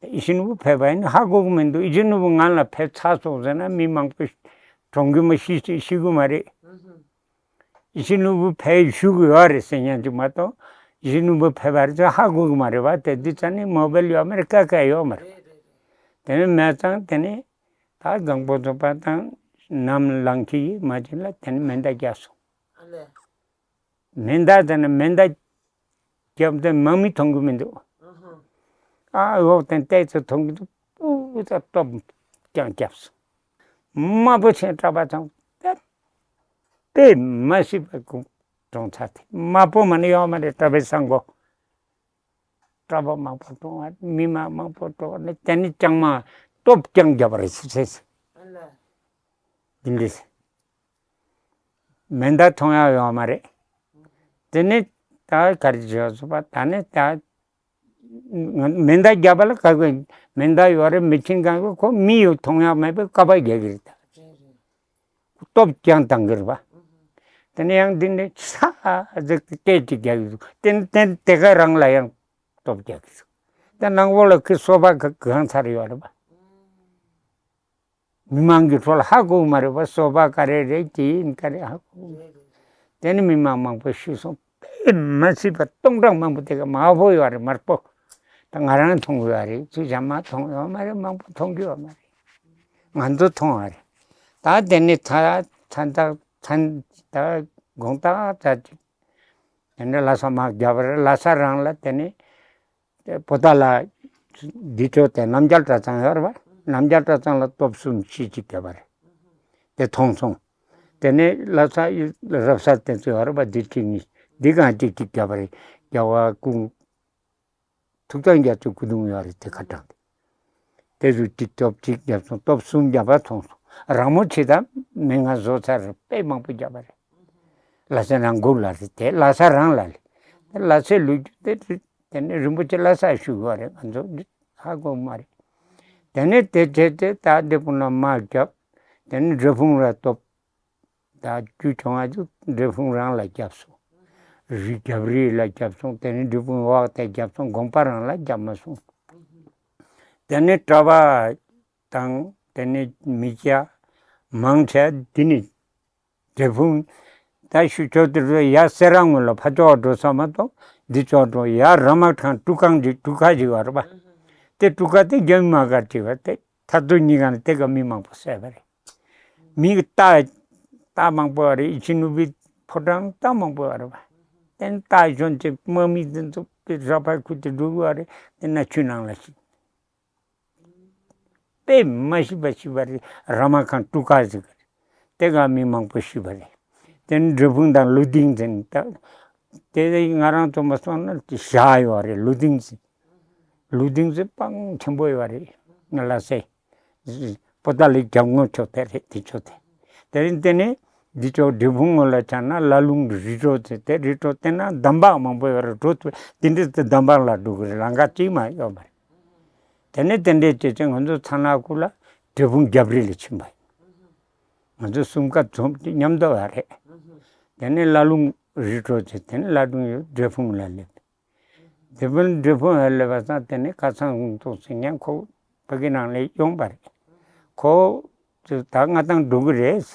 ཡིད་བཞིན་ནོར་བུ་ཕེབས་པ་ཡིན་ན་ཧ་གོ་གི་མི་འདུག་ཡིད་བཞིན་ནོར་བུ་ང་ལ་ཕེབས་ཚར་སོང་ཟེར་ན་མི་མང་པོ་གྲོངས་གི་མ་ཤི་ཤི་ཤི་གི་མ་རེད། ཡིད་བཞིན་ནོར་བུ་ཕེབས་བཞུགས་ཡོད་རེད་ཟེར་མཁན་ཅིག་མ་གཏོགས་ཡིད་བཞིན་ནོར་བུ་ཕེབས་པ་རེད་ཟེར་ཧ་གོ་གི་མ་རེད་པ། དེ་དུས་ཙ་ནས་མོ་བེལ་ཡོད་མ་རེད། ཀ་ཀ་ཡོད་མ་རེད། དེ་ནས་མེད་ཙང་དེ་ནས་ད་སྒང་པོ་ཚོ་པ་དང་ནམ་ལངས་ཀྱི་ཡིན་མ་བྱིན་ལ་དེ་ནས་མེ་མདའ་རྒྱག་སོང་། མེ་མདའ་དེ་ནས་མེ་མདའ་རྒྱབ་དེ་དམག་མི་མཐོང་གི་མི་འདུག་ཨ་འོག་དེ་བལྟས་ཚེ་མཐོང་གི་འདུག་ཨུ་ད་སྟོབས་ཀྱང་རྒྱབ་སོང་། དམག་དཔོན་ཆེན་གྲྭ་པ་ཚང་དེ་དཔེ་མ་སྲིད་པ་གྲོངས་ཚར་དེ། དམག་དཔོན་མ་ནི་ཡོད་མ་རེད། གྲྭ་པའི་སང་གོ། གྲྭ་པ་མང་པོ་གྲོངས་པ། མི་མང་མང་པོ་གྲོངས་ནས་དེ་ནི་ལྕང་མ་སྟོབས་ཀྱང་རྒྱབ་པ་རེད་ཟེར་ཟེར། འདི་འདྲ་ཟེར། མེ་མདའ་མཐོང་ཡག་ཡོད་མ་རེད། དེ་ནས་ད་ག་རེ་བྱས་སོང་པ། ད་ནས་ད་མེ་མདའ་རྒྱབ་པ་ལ་ག་གི་མེ་མདའ་ཡོད་རེད། མི་ཆེན་གང་གི་ཁོ་མི་ཡོད་མཐོང་ཡག་མེད་པའི་ཀ་པ་རྒྱག་གི་རེད། ད་སྟོབས་ཀྱང་བཏང་གི་རེད་པ། དེ་ནས་ཡང་འདི་ནས་ས་ཟིག་སྐད་ཅིག་རྒྱག་གི་འདུག་དེ་དེ་དེ་ག་རང་ལ་ཡང་སྟོབས་རྒྱག་གི་འདུག་དེ་ནང་པོ་ལ་ཁི་སོ་པ་ག་གང་ཚར་ཡོད་རེད་པ། མི་མང་གི་ཁྲོད་ལ་ཧ་གོ་གི་མ་རེད་པ། སོ་པ་ག་རེ་རེད། དེ་ཡིན་ག་རེ་ཧ་གོ་གི་མ་རེད། དེ་ནི་མི་མང་མང་པོ་ཤི་སོང་། དཔེ་མ་སྲིད་པ་སྟོང་ཕྲག་མང་པོ་དེ་ག་མང་པོ་ཡོད་རེད། དམར་པོ། ད་ང་རང་མཐོང་གི་ཡོད་རེད། ཚུལ་བྱ་མ་མཐོང་ཡོད་མ་རེད། མང་པོ་མཐོང་གི་ཡོད་མ་རེད། ང་ཚོ་མཐོང་བ་རེད། ད་དེ་ནི་ད་ད་ད་ད་དགོང་དག་ད་ཅིག་དེ་ནི་ལྷ་ས་དམག་རྒྱབ་པ་རེད། ལྷ་ས་རང་ལ་དེ་ནི། དེ་པོ་ཏཱ་ལ་འདི་ཚོ་དེ་རྣམ་རྒྱལ་གྲྭ་ཚང་ཡོད་རེད་པ། རྣམ་རྒྱལ་གྲྭ་ཚང་ལ་སྟོབས་གསུམ་གཅིག་གཅིག་བརྒྱབ་པ་རེད། དེ་མཐོང་སོང་། དེ་ནས་ལྷ་ས་ཡུལ་རབ་གསལ་དེ་ཚོ་ཡོད་རེད་པ། འདི་གཅིག་གཉིས་འདི་གང་གཅིག་གཅིག་བརྒྱབ་པ་རེད། རྒྱལ་བ་སྐུ་ཐུགས་དམ་རྒྱ་མཚོའི་སྐུ་གདུང་ཡོད་རེད། དེ་ཁ་དྲངས་ཏེ། དེ་ཚོ་གཅིག་སྟོབས་གཅིག་བརྒྱབ་སོང་། སྟོབས་གསུམ་བརྒྱབ་པ་མཐོང་སོང་། རང་མོས་བྱེད་དམ་མི་ང་བཟོ་ཚར་རེད། དཔེ་མང་པོ་བརྒྱབ་པ་རེད། ལྷ་ས་ནང་འགུག་ལ་རེད། དེ་ལྷ་ས་རང་ལ་རེད། དེ་ལྷ་སའི་ལོ་རྒྱུས་དེ་རེད། དེ་ནས་རིན་པོ་ཆེ་ལྷ་ས་བཞུགས་ཡོད་རེད། ང་ཚོ་འདི་ཧ་གོ་མ་རེད། དེ་ནས་དེ་དེ་དེ་ད་འདི་ཕུ་ན་དམག་བརྒྱབ། དེ་ནས་འབྲས་སྤུངས་ལ་སྟོབས་ད་རྒྱུ་བྱུང་བ་ཚོ་འབྲས་སྤུངས་རང་ལ་བརྒྱབ་སོང་། རི་རྒྱབ་རི་ལ་བརྒྱབ་སོང་། དེ་ནས་འབྲས་སྤུངས་འོག་དེ་བརྒྱབ་སོང་། དགོན་པ་རང་ལ་བརྒྱབ་མ་སོང་། དེ་ནས་གྲྭ་པ་དང་དེ་ནས་མི་སྐྱ་མང་ཆེ་འདི་ནས། འབྲས་སྤུངས། ད་ཞུ་ཆོག་དེ་ཚོ་ཡ་སེ་ར་ངོས་ལ་ཕ་ཅོག་འགྲོ་ས་མ་གཏོགས་འདི་ཅོག་འགྲོ་ཡ་ར་མ་ཁང་ཀྲུ་ཁང་ཅིག་ཀྲུ་ཁ་ཅིག་ཡོད་རེད་པ། དེ་ཀྲུ་ཁ་དེ་རྒྱ་མི་མ་གར་ཅིག་པ། དེ་ཐར་ཐུག་གཉིས་ཀ་ནས་དེ་ག་མི་མང་པོ་བསད་པ་རེད། མི་གི་རྟ་རྟ་མང་པོ་ཡོད་རེད། ཡིད་བཞིན་ནོར་བུའི་ཕོ་བྲང་རྟ་མང་པོ་ཡོད་རེད་པ། དེ་ནས་རྟ་གཞོན་ཅིག་དམག་མི་དེ་ཚོ་ར་ཕར་ཁུར་ཏེ་འགྲོ་གི་ཡོད་རེད། དེ་ན་ཆུ་ནང་ལ་ཤི། དཔེ་མ་ཤི་བ་ཤི་བ་རེད། ར་མ་ཁང་ཀྲུ་ཁ་ཟེར་གི་རེད། དེ་ག་མི་མང་པོ་ཤི་བ་རེད། དེ་ནི་འབྲས་སྤུངས་དང་ལུ་ཏིང་ཟེར་ནི་ད། དེ་ང་རང་ཚོ་མ་སོང་ན་དེ་བཞག་ཡོད་རེད། ལུ་ཏིང་ཟེར། ལུ་ཏིང་ཟེར་སྤང་ཆེན་པོ་ཡོད་རེད། ང་ལ་སེ། པོ་ཏཱ་ལའི་རྒྱབ་ངོས་ཕྱོགས་དེ་རེད། དེ་ཕྱོགས་དེ། དེ་རིང་དེ་ནི་འདི་ཕྱོགས་འབྲས་སྤུངས་ངོས་ལ་ཆ་ན་ལ་ལུང་རི་གྲོ་ཟེར། དེ་རི་གྲོ་དེ་ན་འདམ་བག་མང་པོ་ཡོད་རེད། གྲོ་དེ་འདྲ་དེ་འདམ་བག་ལ་འགྲོ་གི་རེད། ལམ་ཁ་གཅིག་མ་ཡོད་མ་རེད། དེ་ནས་དེ་འདྲའི་བྱས་ཙང་ང་ཚོ་ཚ་ན་ཁུལ་ལ་འབྲས་སྤུངས་རྒྱབ་རི་ལ་ཕྱིན་པ་ཡིན། ང་ཚོ་གསུམ་ཀ་འཛོམས་ཏེ་མཉམ་དུ་ཡོད་རེད། དེ་ནས་ལ་ལུང་རི་གྲོ་ཚེ་དེ་ནས་ལ་ལུང་ཡོད་འབྲས་སྤུངས་ལ་སླེབས། འབྲས་སྤུངས་འབྲས་སྤུངས་ལ་སླེབས་པ་སང་དེ་ནས་ཁ་སང་ཧུང་ཐུག་ཟེར་མཁན་ཁོ་ཕ་གི་ནང་ལ་ཡོང་པ་རེད། ཁོ་ད་ང་དང་འགྲོ་གི་རེད།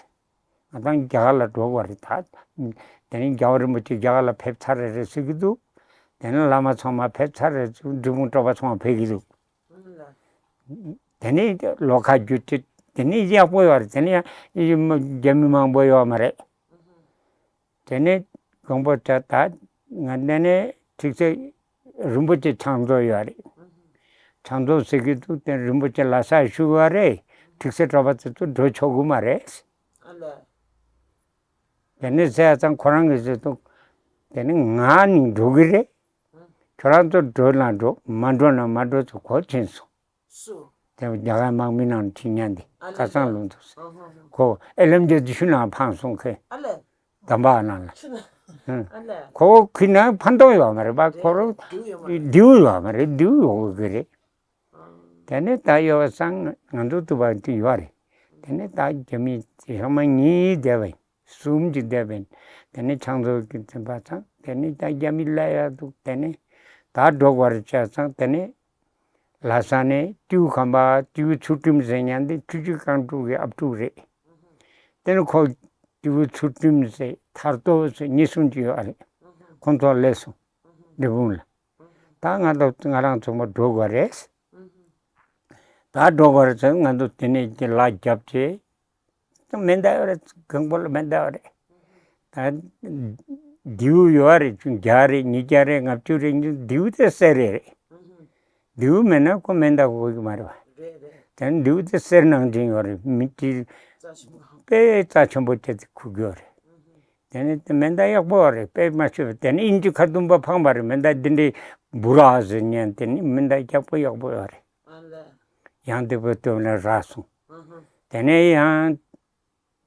ང་དང་རྒྱ་གར་ལ་འགྲོ་དགོས་རེད་ད། དེ་ནས་རྒྱལ་བ་རིན་པོ་ཆེ་རྒྱ་གར་ལ་ཕེབས་ཚར་རེད་རེད་ཟེར་གྱི་འདུག་དེ་ནས་བླ་མ་ཚང་མ་ཕེབས་ཚར་རེད་ཟེར། འབྲས་སྤུངས་གྲྭ་པ་ཚང་མ་ཕེབས་ཀྱི་འདུག་དེ་ནས་ལོ་ཁ་བསྒྱུར་ཏེ་དེ་ནས་ཡག་པོ་ཡོད་རེད། དེ་ནས་ཡང་རྒྱ་མི་མང་པོ་ཡོད་མ་རེད། དེ་ནས་དགོངས་པ་ད་ད་ང་དེ་ནས་ཁྲིག་སེ་རིན་པོ་ཆེ་ཕྱག་མཛོད་ཡོད་རེད། ཕྱག་མཛོད་ཟེར་གི་འདུག་དེ་རིན་པོ་ཆེ་ལྷ་སར་བཞུགས་ཡོད་རེད། ཁྲིག་སེ་གྲྭ་པ་ཚོ་ཚོ་འགྲོ་ཆོག་གི་མ་རེད། ཨ་ལས། དེ་ནས་ཟེར་ཡ་ཙང་ཁོ་རང་གིས་ཟེར་འདུག་དེ་ནས་ང་ནི་འགྲོ་གི་རེད། ཁྱོད་རང་ཚོ་འགྲོ་ན་འགྲོ་མ་འགྲོ་ན་མ་འགྲོ་ཚོ་གོ་ཕྱིན་སོང་། སུ། དེ་རྒྱ་གར་དམག་མི་ནང་ཁྲིད་ཉན་དེ་ཨ་ལས། ཁ་སང་ལུང་ཐུག་ཨ་ཧ་ཧ། ཁོ་ཨེ་ལམ་རྒྱ་དེ་ཤུ་ནང་འཕངས་སོང་ཁེ། ཨ་ལས། དམ་པ་ནང་ལ། ཤུ་ན། ཨ་ལས། ཁོ་ཁུ་ན་ཕན་ཐོགས་ཡོད་མ་རེད་པ། ཁོ་རང་རེད་རེད། འདིའུ་ཡོད་མ་རེད། འདིའུ་ཡོད་མ་རེད། འདིའུ་ཡོད་གི་རེད། ཨ། དེ་ནས་ད་ཡོད་སང་ང་ཚོ་ཐུབ་པ་དེ་ཡོད་རེད། དེ་ནས་ད་རྒྱ་མི་ཚང་མ་གཉིས་བསྡད་པ་ཡིན། གསུམ་གྱིས་བསྡད་པ་ཡིན། དེ་ནས་ཕྱག་མཛོད་ཀྱི་འཛིན་པ་ཚང་དེ་ནས་ད་རྒྱ་མི་ལ་ཡ་འདུག་དེ་ནས་ད་འགྲོ་དགོས་རེད་བྱས་ཙང་དེ་ནས་ལྷ་ས་ནས་ཏེའུ་ཁམས་པ་ཏེའུ་ཚུལ་ཁྲིམས་ཟེར་མཁན་དེ་ཆུ་བཞི་སྒང་དྲུག་གི་ཨབ་ཕྲུག་རེད། དེ་ནས་ཁོ་ཏེའུ་ཚུལ་ཁྲིམས་ཟེར་ཐར་ཏོ་ཟེར་གཉིས་གསུམ་གྱི་ཡོད་རེད། ཁོང་ཚོ་སླེབས་སོང་། འབྲས་སྤུངས་ལ། ད་ང་ཚོ་ང་རང་ཚོ་མ་འགྲོ་དགོས་རེད། ད་འགྲོ་དགོས་རེད་ཟེར་ང་ཚོ་དེ་ནས་ཀྱི་ལ་རྒྱབ་བྱས། མེ་མདའ་ཡོད་རེད། གང་པོ་ལ་མེ་མདའ་ཡོད་རེད། ད་མདེའུ་ཡོད་རེད། ཆུང་བརྒྱ་རེད། ཉིས་བརྒྱ་རེད། ལྔ་བཅུ་རེད། མདེའུ་དེ་གསེར་རེད་རེད། མདེའུ་མེད་ན་ཁོ་མེ་མདའ་དགོས་ཀྱི་མ་རེད་བ། རེད་རེད། དེ་མདེའུ་དེ་གསེར་ནང་བཞིན་ཡོད་རེད། མི་དེ་རྩ་ཆེན་པོ་དཔེ་རྩ་ཆེན་པོ་བྱས་ཏེ་ཁུར་གྱི་ཡོད་རེད། དེ་ནས་དེ་མེ་མདའ་ཡག་པོ་རེད། དཔེ་མ་ཤེས་པ་དེ་ནས་དབྱིན་ཇི་ཁ་ཐུམ་པ་འཕངས་པ་རེད། མེ་མདའ་འདི་འདྲའི་འབུ་ར་ཟེར་མཁན་དེ་ནི་མེ་མདའ་ཡག་པོ་ཡག་པོ་ཡོད་རེད། ཨ་ལས། ཡང་དེ་པོ་སྟོན་ལ་རག་སོང་། ཨ་ཧ། དེ་ནས་ཡང་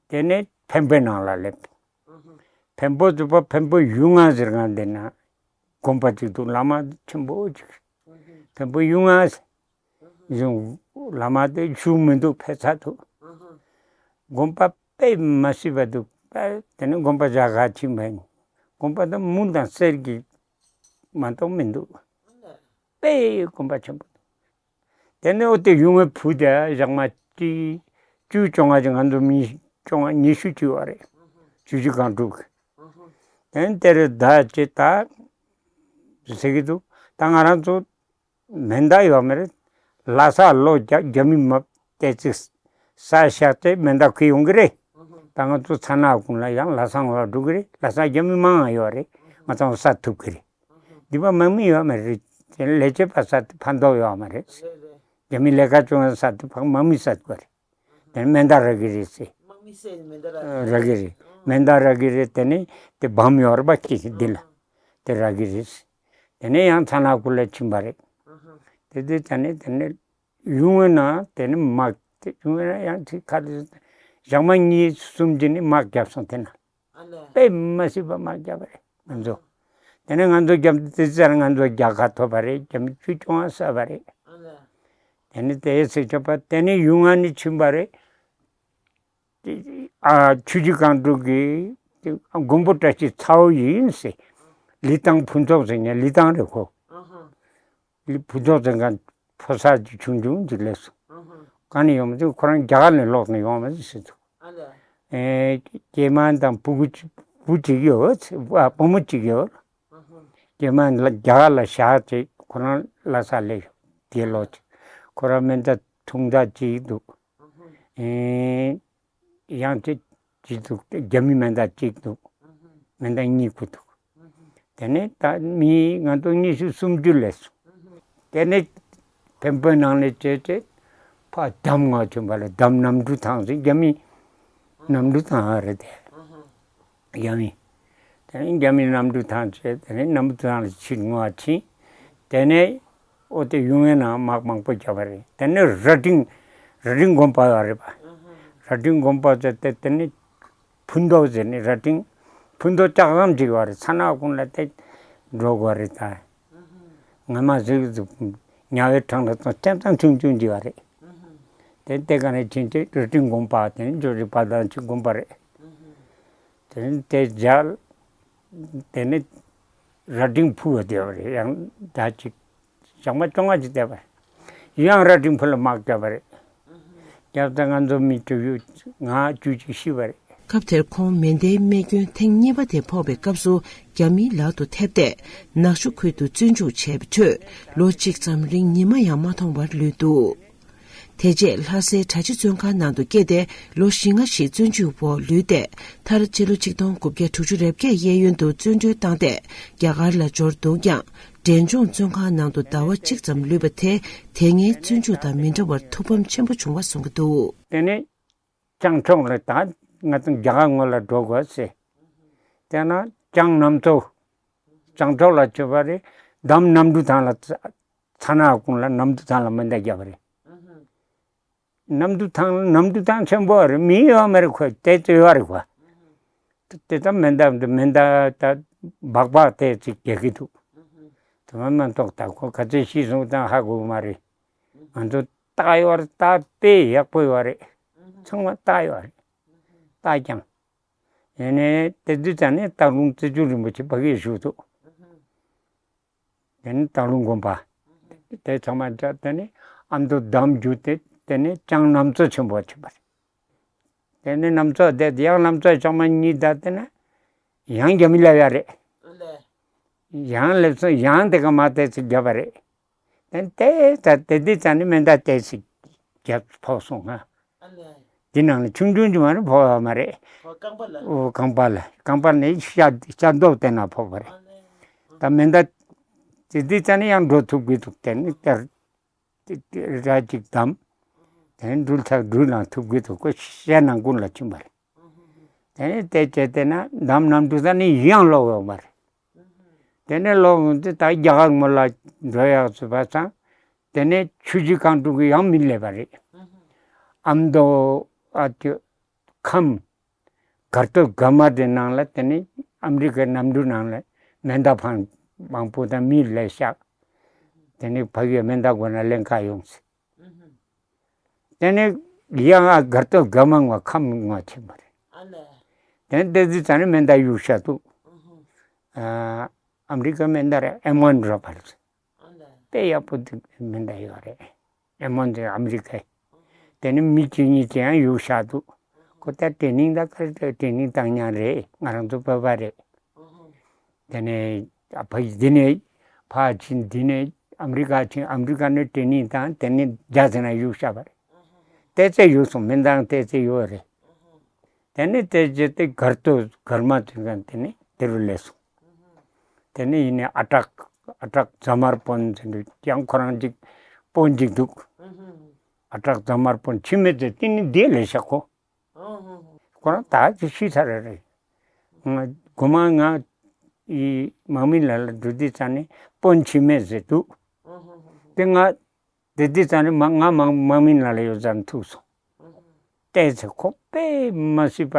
དེ་ནས་འཕན་པོའི་ནང་ལ་སླེབས། ཨ་ཧ། འཕན་པོ་ཟེར་བ་འཕན་པོ་ཡུལ་ལྔ་ཟེར་གང་དེ་ན་དགོན་པ་ཅིག་འདུག་བླ་མ་ཆེན་པོ་ཅིག་ཨ་ཧ། འཕན་པོ་ཡུལ་ལྔ་ཟེར། ཨ་ཧ། བླ་མ་དེ་བཞུགས་མི་འདུག་ཕེབས་ཚར་འདུག་ཨ་ཧ། དགོན་པ་དཔེ་མ་སྲིད་པ་འདུག་དེ་ནས་དགོན་པ་བཞག་ག་ཕྱིན་པ་ཡིན། དགོན་པ་དེ་མུན་དང་གསེར་གྱི་མ་གཏོགས་མི་འདུག་དཔེ་དགོན་པ་ཆེན་པོ་འདུག་དེ་ནས་འོ་དེ་ཡུལ་ལྔའི་བུ་དེ་ཞག་མ་གཅིག་བཅུ་བཅོ་ལྔ་ཅིག་ང་ཚོ་མི་བཅོ་ལྔ་ཉི་ཤུ་ཅིག་ཡོད་རེད། ཆུ་བཞི་སྒང་དྲུག་གི། དེ་ནས་དེ་རེད་ད་ཅེས་ད་ཟེར་གི་འདུག་ད་ང་རང་ཚོ་མེ་མདའ་ཡོད་མ་རེད། ལྷ་ས་ལོ་བརྒྱ་རྒྱ་མི་མ་བལྟས་ཚིག་ས་ཤ་སྟེ་མེ་མདའ་ཁུར་ཡོང་གི་རེད། ད་ང་ཚོ་ཚ་ནག་ཀུན་ལ་ཡང་ལྷ་ས་ངོ་ལ་འགྲོ་གི་རེད། ལྷ་ས་རྒྱ་མི་མང་ང་ཡོད་རེད། ང་ཚོ་ས་ཐུབ་གི་རེད། འདི་པ་དམག་མི་ཡོད་མ་རེད། དེ་ལས་བྱེད་པ་ས་ཕན་ཐོགས་ཡོད་མ་རེད། རེད་རེད། རྒྱ་མི་ལས་ཀ་བྱུང་ས་དེ་ཕག་དམག་མི་ས་དགོས་རེད། དེ་ནས་མེ་མདའ་རག་གི་རེད་ཟེར། དམག་མི་སེ་མེ་མདའ་རག་རག་གི་རེད། མེ་མདའ་རག་གི་རེད། དེ་ནས་དེ་བམ་ཡོད་རེད་པ་ཅིག་འདི་ལ། དེ་རག་གི་རེད་ཟེར། དེ་ནས་ཡང་ཚ་ནག་ཁུལ་ལ་ཕྱིན་པ་རེད། དེ་དེ་དེ་ནས་དེ་ནས་ཡུལ་ལྔའི་ནང་དེ་ནས་དམག་དེ་ཡུལ་ལྔའི་ནང་ཡང་ཅིག་ཁ་དེ་ཞག་མ་གཉིས་གསུམ་གྱི་ནས་དམག་བརྒྱབ་སོང་དེ་ན། ཨ་ལས། དཔེ་མ་སྲིད་པ་དམག་བརྒྱབ་པ་རེད་ང་ཚོ། དེ་ནས་ང་ཚོ་རྒྱབ་དེ་ཚར་ང་ཚོ་རྒྱལ་ཁ་ཐོབ་པ་རེད། རྒྱ་མི་བཅུ་བཅོ་ལྔ་བསད་པ་རེད། ཨ་ལས། དེ་ནས་དེ་ཚེ་ཆོག་པ་དེ་ནས་ཡུལ་ལྔ་ནས་ཕྱིན་པ་རེད། དེ་ཨ་ཆུ་བཞི་སྒང་དྲུག་གི་དེ་མགོན་པོ་བཀྲ་ཤིས་ཚ་བོ་ཡིན་ཟེར། ལི་ཐང་ཕུན་ཚོགས་ཟེར་མཁན་ལི་ཐང་རེད་ཁོ། ཨ་ཧ། ལི་བུ་ཚོགས་ཚན་ཁང་ཕོ་གསར་གྱི་ཆུང་ཆུང་ཅིག་སླེབས་སོང་། ཨ་ཧ། ག་ནས་ཡོང་མ་ཚོད་ཁོ་རང་རྒྱ་གར་ནས་ལོག་ནས་ཡོང་མ་ཚོད་ཟེར་འདུག་ཨ་ལས། ཨེ་སྐྱེས་མ་དང་བུ་གུ་བུ་གཅིག་ཡོད། ཨ་བུ་མོ་གཅིག་ཡོད། ཨ་ཧ། སྐྱེས་མ་ལ་རྒྱ་གར་ལ་བཞག་ཚེ་ཁོ་རང་ལྷ་ས་སླེབས་ཡོང་དེ་ལོག་ཚེ་ཁོ་རང་མེ་མདའ་ཐུང་མདའ་གཅིག་འདུག་ཨ་ཧ། ཨེ། ཡང་དེ་གཅིག་འདུག་རྒྱ་མི་མེ་མདའ་གཅིག་འདུག་མེ་མདའ་གཉིས་ཁུར་འདུག་དེ་ནས་ད་མི་ང་ཚོ་ཉི་ཤུ་སུམ་ཅུ་སླེབས་སོང་། དེ་ནས་བེམ་པོའི་ནང་ནས་བྱས་ཏེ་ཕར་འདམ་ངོགས་ཐོན་པ་ལ་འདམ་གནམ་གྲུ་ཐང་ཟེར་རྒྱ་མི་གནམ་གྲུ་ཐང་ཨ་རེད་དེ། ཡང་ཡིན། དེ་ནས་རྒྱ་མི་གནམ་གྲུ་ཐང་བྱས་དེ་ནས་གནམ་གྲུ་ཐང་ལ་ཕྱིར་ངོ་བ་ཕྱིན། དེ་ནས་ཨོ་དེ་ཡུལ་ལྔའི་ནང་དམག་མང་པོ་བརྒྱབ་པ་རེད། དེ་ནས་རྭ་སྒྲེང་རྭ་སྒྲེང་དགོན་པ་ཡོད་རེད་པ། རྭ་སྒྲེང་དགོན་པ་ཟེར་ཏེ་དེ་ནས་ཕུན་ཐོགས་ཟེར་ནས་རྭ་སྒྲེང་ཕུན་ཐོགས་ལྕགས་ཟམ་ཅིག་ཡོད་རེད། ཚ་ནག་ཀུན་ལ་དེ་འགྲོ་དགོས་རེད་ད། ང་མ་ཟིག་ཉ་བའི་འཕྲང་ལ་ཙང་ལྕགས་ཟམ་ཆུང་ཆུང་ཅིག་ཡོད་རེད། དེ་དེ་ག་ནས་ཕྱིན་ཏེ་རྭ་སྒྲེང་དགོན་པ་དེ་ནས་ཇོ་རི་པ་དང་ཅིག་དགོན་པ་རེད། དེ་ནས་དེ་མཇལ། དེ་ནས་རྭ་སྒྲེང་ཕུ་བ་བསྡད་པ་རེད། ཡང་ཟླ་གཅིག་ཞག་མ་བཅོ་ལྔ་ཅིག་བསྡད་པ་རེད། ཡང་རྭ་སྒྲེང་ཕུ་ལ་དམག་བརྒྱབ་པ་རེད། བརྒྱབ་ད་ང་ཚོ་མི་དྲུག་ཡོད་ང་བཅུ་གཅིག་ཤི་བ་རེད། སྐབས་དེར་ཁོང་མེ་མདའི་རྨས་སྐྱོན་ཐེངས་གཉིས་པ་དེ་ཕོག་པའི་སྐབས་སུ་རྒྱ་མིའི་ལག་ཏུ་ཐེབས་ཏེ་ནག་ཆུ་ཁུལ་དུ་བཙོན་འཇུག་བྱས་པའི་ཁྲོད་ལོ་གཅིག་ཙམ་རིང་ཉི་མ་ཡང་མ་མཐོང་བར་ལུས་འདུག་དེ་རྗེས་ལྷ་སའི་གྲྭ་ཆས་བཙོན་ཁང་ནང་དུ་བསྐྱལ་ཏེ་ལོ་བཞི་ལྔ་ཞིག་བཙོན་འཇུག་འོག་ལུས་ཏེ། མཐར་ཕྱི་ལོ་ཆིག་སྟོང་དགུ་བརྒྱ་དྲུག་ཅུ་རེ་བརྒྱད་གཡས་གཡོན་དུ་བཙོན་གྲོལ་བཏང་སྟེ་རྒྱ་གར་ལ་འབྱོར་འདུག་ཀྱང་། འབྲས་ལྗོངས་བཙོན་ཁང་ནང་དུ་ཟླ་བ་གཅིག་ཙམ་ལུས་པ་དེ་དེ་སྔའི་བཙོན་འཇུག་དང་མི་འདྲ་བར་ཐུགས་ཕམ་ཆེན་པོ་བྱུང་བ་གསུང་གི་འདུག། དེ་ནས་བྱང་ཕྱོགས་ལ་ད་ང་ཚོ་རྒྱ་གར་ངོས་ལ་འགྲོ་དགོས་ཟེར། དེ་ན་བྱང་གནམ་མཚོ། བྱང་ཕྱོགས་ལ་བྱོན་པ་རེད། འདམ་གནམ་གྲུ་ཐང་ལ་ཚ་ཚ་ན་ཀུན་ལ་གནམ་གྲུ་ཐང་ལ་མེ་མདའ་བརྒྱབ་པ་རེད། གནམ་གྲུ་ཐང་གནམ་གྲུ་ཐང་ཆེན་པོ་རེད། མི་ཡོད་མ་རེད། ཁོ་དེ་ཚོ་ཡོད་རེད། ཁོ་དེ་ད་མེ་མདའ་མེ་མདའ་ད་སྦག་སྦག་དེ་ཅིག་རྒྱག་གི་འདུག། དེ་མ་མ་གཏོགས་ད་ཁོ་ག་ཚོད་ཤི་སོང་དང་ཧ་གོ་གི་མ་རེད། ང་ཚོ་རྟགས་ཡོད་རེད། རྟགས་དཔེ་ཡག་པོ་ཡོད་རེད། ཚང་མ་རྟགས་ཡོད་རེད། རྟགས་རྐྱང་། ཡིན་ནའི་དེ་དུས་ཙམ་ནས་སྟག་ལུང་རྩེ་ལྕགས་རིན་པོ་ཆེ་ཕ་གིར་བཞུགས་འདུག། དེ་ནས་སྟག་ལུང་དགོན་པ། དེ་ཚང་མ་འདྲ། དེ་ནས་ཨ་མདོ་འདམ་བརྒྱུད་དེ། དེ་ནས་བྱང་གནམ་མཚོ་ཆེན་པོ་ཕྱིན་པ་རེད། དེ་ནས་གནམ་མཚོ་བསྡད་དེ་ཡང་གནམ་མཚོ་བྱང་མ་གཉིས་ད་དེ་ན་ཡང་རྒྱ་མི་སླེབས་ཡ་རེད། ཡང་སླེབས་སོང་། ཡང་དེ་ག་མ་དེ་ཚོ་བརྒྱབ་པ་རེད། དེ་དེ་ད་དེ་དུས་ཙམ་ནས་མེ་མདའ་དེ་ཚོ་བརྒྱབ་ཕོག་སོང་ང་། ཨ་ལས། འདི་ནང་ལ་ཆུང་ཆུང་ཅིག་མ་རེད། ཕོག་ཡོད་མ་རེད། ཕོ་རྐང་པ་ལ། ཨོ་རྐང་པ་ལ། རྐང་པ་ནས་ཤ་ཤ་མདོག་དེ་ན་ཕོག་པ་རེད། ཨ་ལས། ད་མེ་མདའ་དེ་དུས་ཙམ་ནས་ཡང་འགྲོ་ཐུབ་ཀྱི་འདུག། དེ་ནི་དེར་དེ་དེ་ར་ཅིག་བསྡམས། དེ་ནས་འགྲུལ་ཐག་འགྲུལ་ལངས་ཐུབ་ཀྱི་འདུག། ཁོ་ཤ་ནང་ཀུན་ལ་ཕྱིན་པ་རེད། དེ་ནས་དེ་བྱས་དེ་ན་འདམ་གནམ་གྲུ་ད་ནི་ཡང་ལོག་ཡོང་བ་རེད། དེ་ནས་ལོག་ཡོང་དུས་ད་རྒྱ་གར་ངོས་ལ་འགྲོ་ཡག་བཟོས་པ་སང་། དེ་ནས་ཆུ་བཞི་སྒང་དྲུག་གི་ཡང་མི་སླེབས་པ་རེད། ཨ་མདོ་ཨ་ཏི་ཁམས་སྒར་ཏོ་སྒར་མ་དེ་ནང་ལ་དེ་ནས་ཨ་མི་རི་ཀའི་གནམ་གྲུ་ནང་ལ་མེ་མདའ་འཕངས། མང་པོ་དང་མི་ལས་ཤག། དེ་ནས་ཕ་གིའི་མེ་མདའ་དགོས་ན་ལེན་ག་ཡོང་ཟེར། དེ་ནས་ཡང་ཨ་སྒར་ཏོ་སྒར་མ་ངོ་ཁམས་ངོ་ཕྱིན་པ་རེད། ཨ་ལས། དེ་ནས་དེ་དུས་ཙམ་ནས་མེ་མདའ་གཡུག་བཞག་འདུག། ཨ་ཨ་མི་རི་ཀའི་མེ་མདའ་རེད། ཨེམ་ཝན་རོ་པར། ཨ་ལས། དཔེ་ཡག་པོ་འདུག། མེ་མདའ་ཡོད་རེད། ཨེམ་ཝན་དེ་ཨ་མི་རི་ཀའི། དེ་ནས་མི་གཅིག་གཉིས་ཅིག་ཡང་གཡུག་བཞག་འདུག། ཁོ་ད་ཊེ་ནིང་ད་ག་རེ་ཊེ་ནིང་བཏང་མཁན་རེད། ང་རང་ཚོ་བོད་པ་རེད། དེ་ནས་ཨ་ཕ་ཡི་འདི་ནས་ཕར་ཕྱིན། འདི་ནས་ཨ་མི་རི་ཀ་ཕྱིན། ཨ་མི་རི་ཀ་ནས་ཊེ་ནིང་བཏང་། དེ་ནས་རྒྱ་ཟེར་ན་གཡུག་བཞག་པ་རེད། ཏོག་ཙམ་གཡུག་སོང་། མི་འདང་ཏོག་ཙམ་ཡོད་རེད། དེ་ནས་དེ་རྗེས་དེ་སྒར་ཏོ་སྒར་མ་དེ་ག་དེ་ནས་དེ་རུ་སླེབས་སོང་། དེ་ནས་ཡིན་ནས་ཨ་ཀྲག་ཨ་ཀྲག་ཛ་དམར་དཔོན་ཟེར་འདུག། ཡང་ཁོ་རང་ཅིག་དཔོན་ཅིག་འདུག། ཨ་ཀྲག་ཛ་དམར་དཔོན་འཆི་མེད་ཟེར། དེ་ནི་འདི་ལས་ཤག་ཁོ། ཁོ་རང་ད་ཅིག་ཤི་ཚར་རེད། ང་དགོང་མོ་ང་ཡི་དམག་མི་ལ་ལ་འགྲོ་དུས་ཙམ་ནས་དཔོན་འཆི་མེད་ཟེར་འདུག། དེ་ང་དེ་དུས་ཙམ་ནས་མ་ང་མ་དམག་མི་ལ་ལ་ཡོད་ཙམ་ཐུག་སོང་། བལྟས་ཚེ་ཁོ་དཔེ་མ་སྲིད་པ་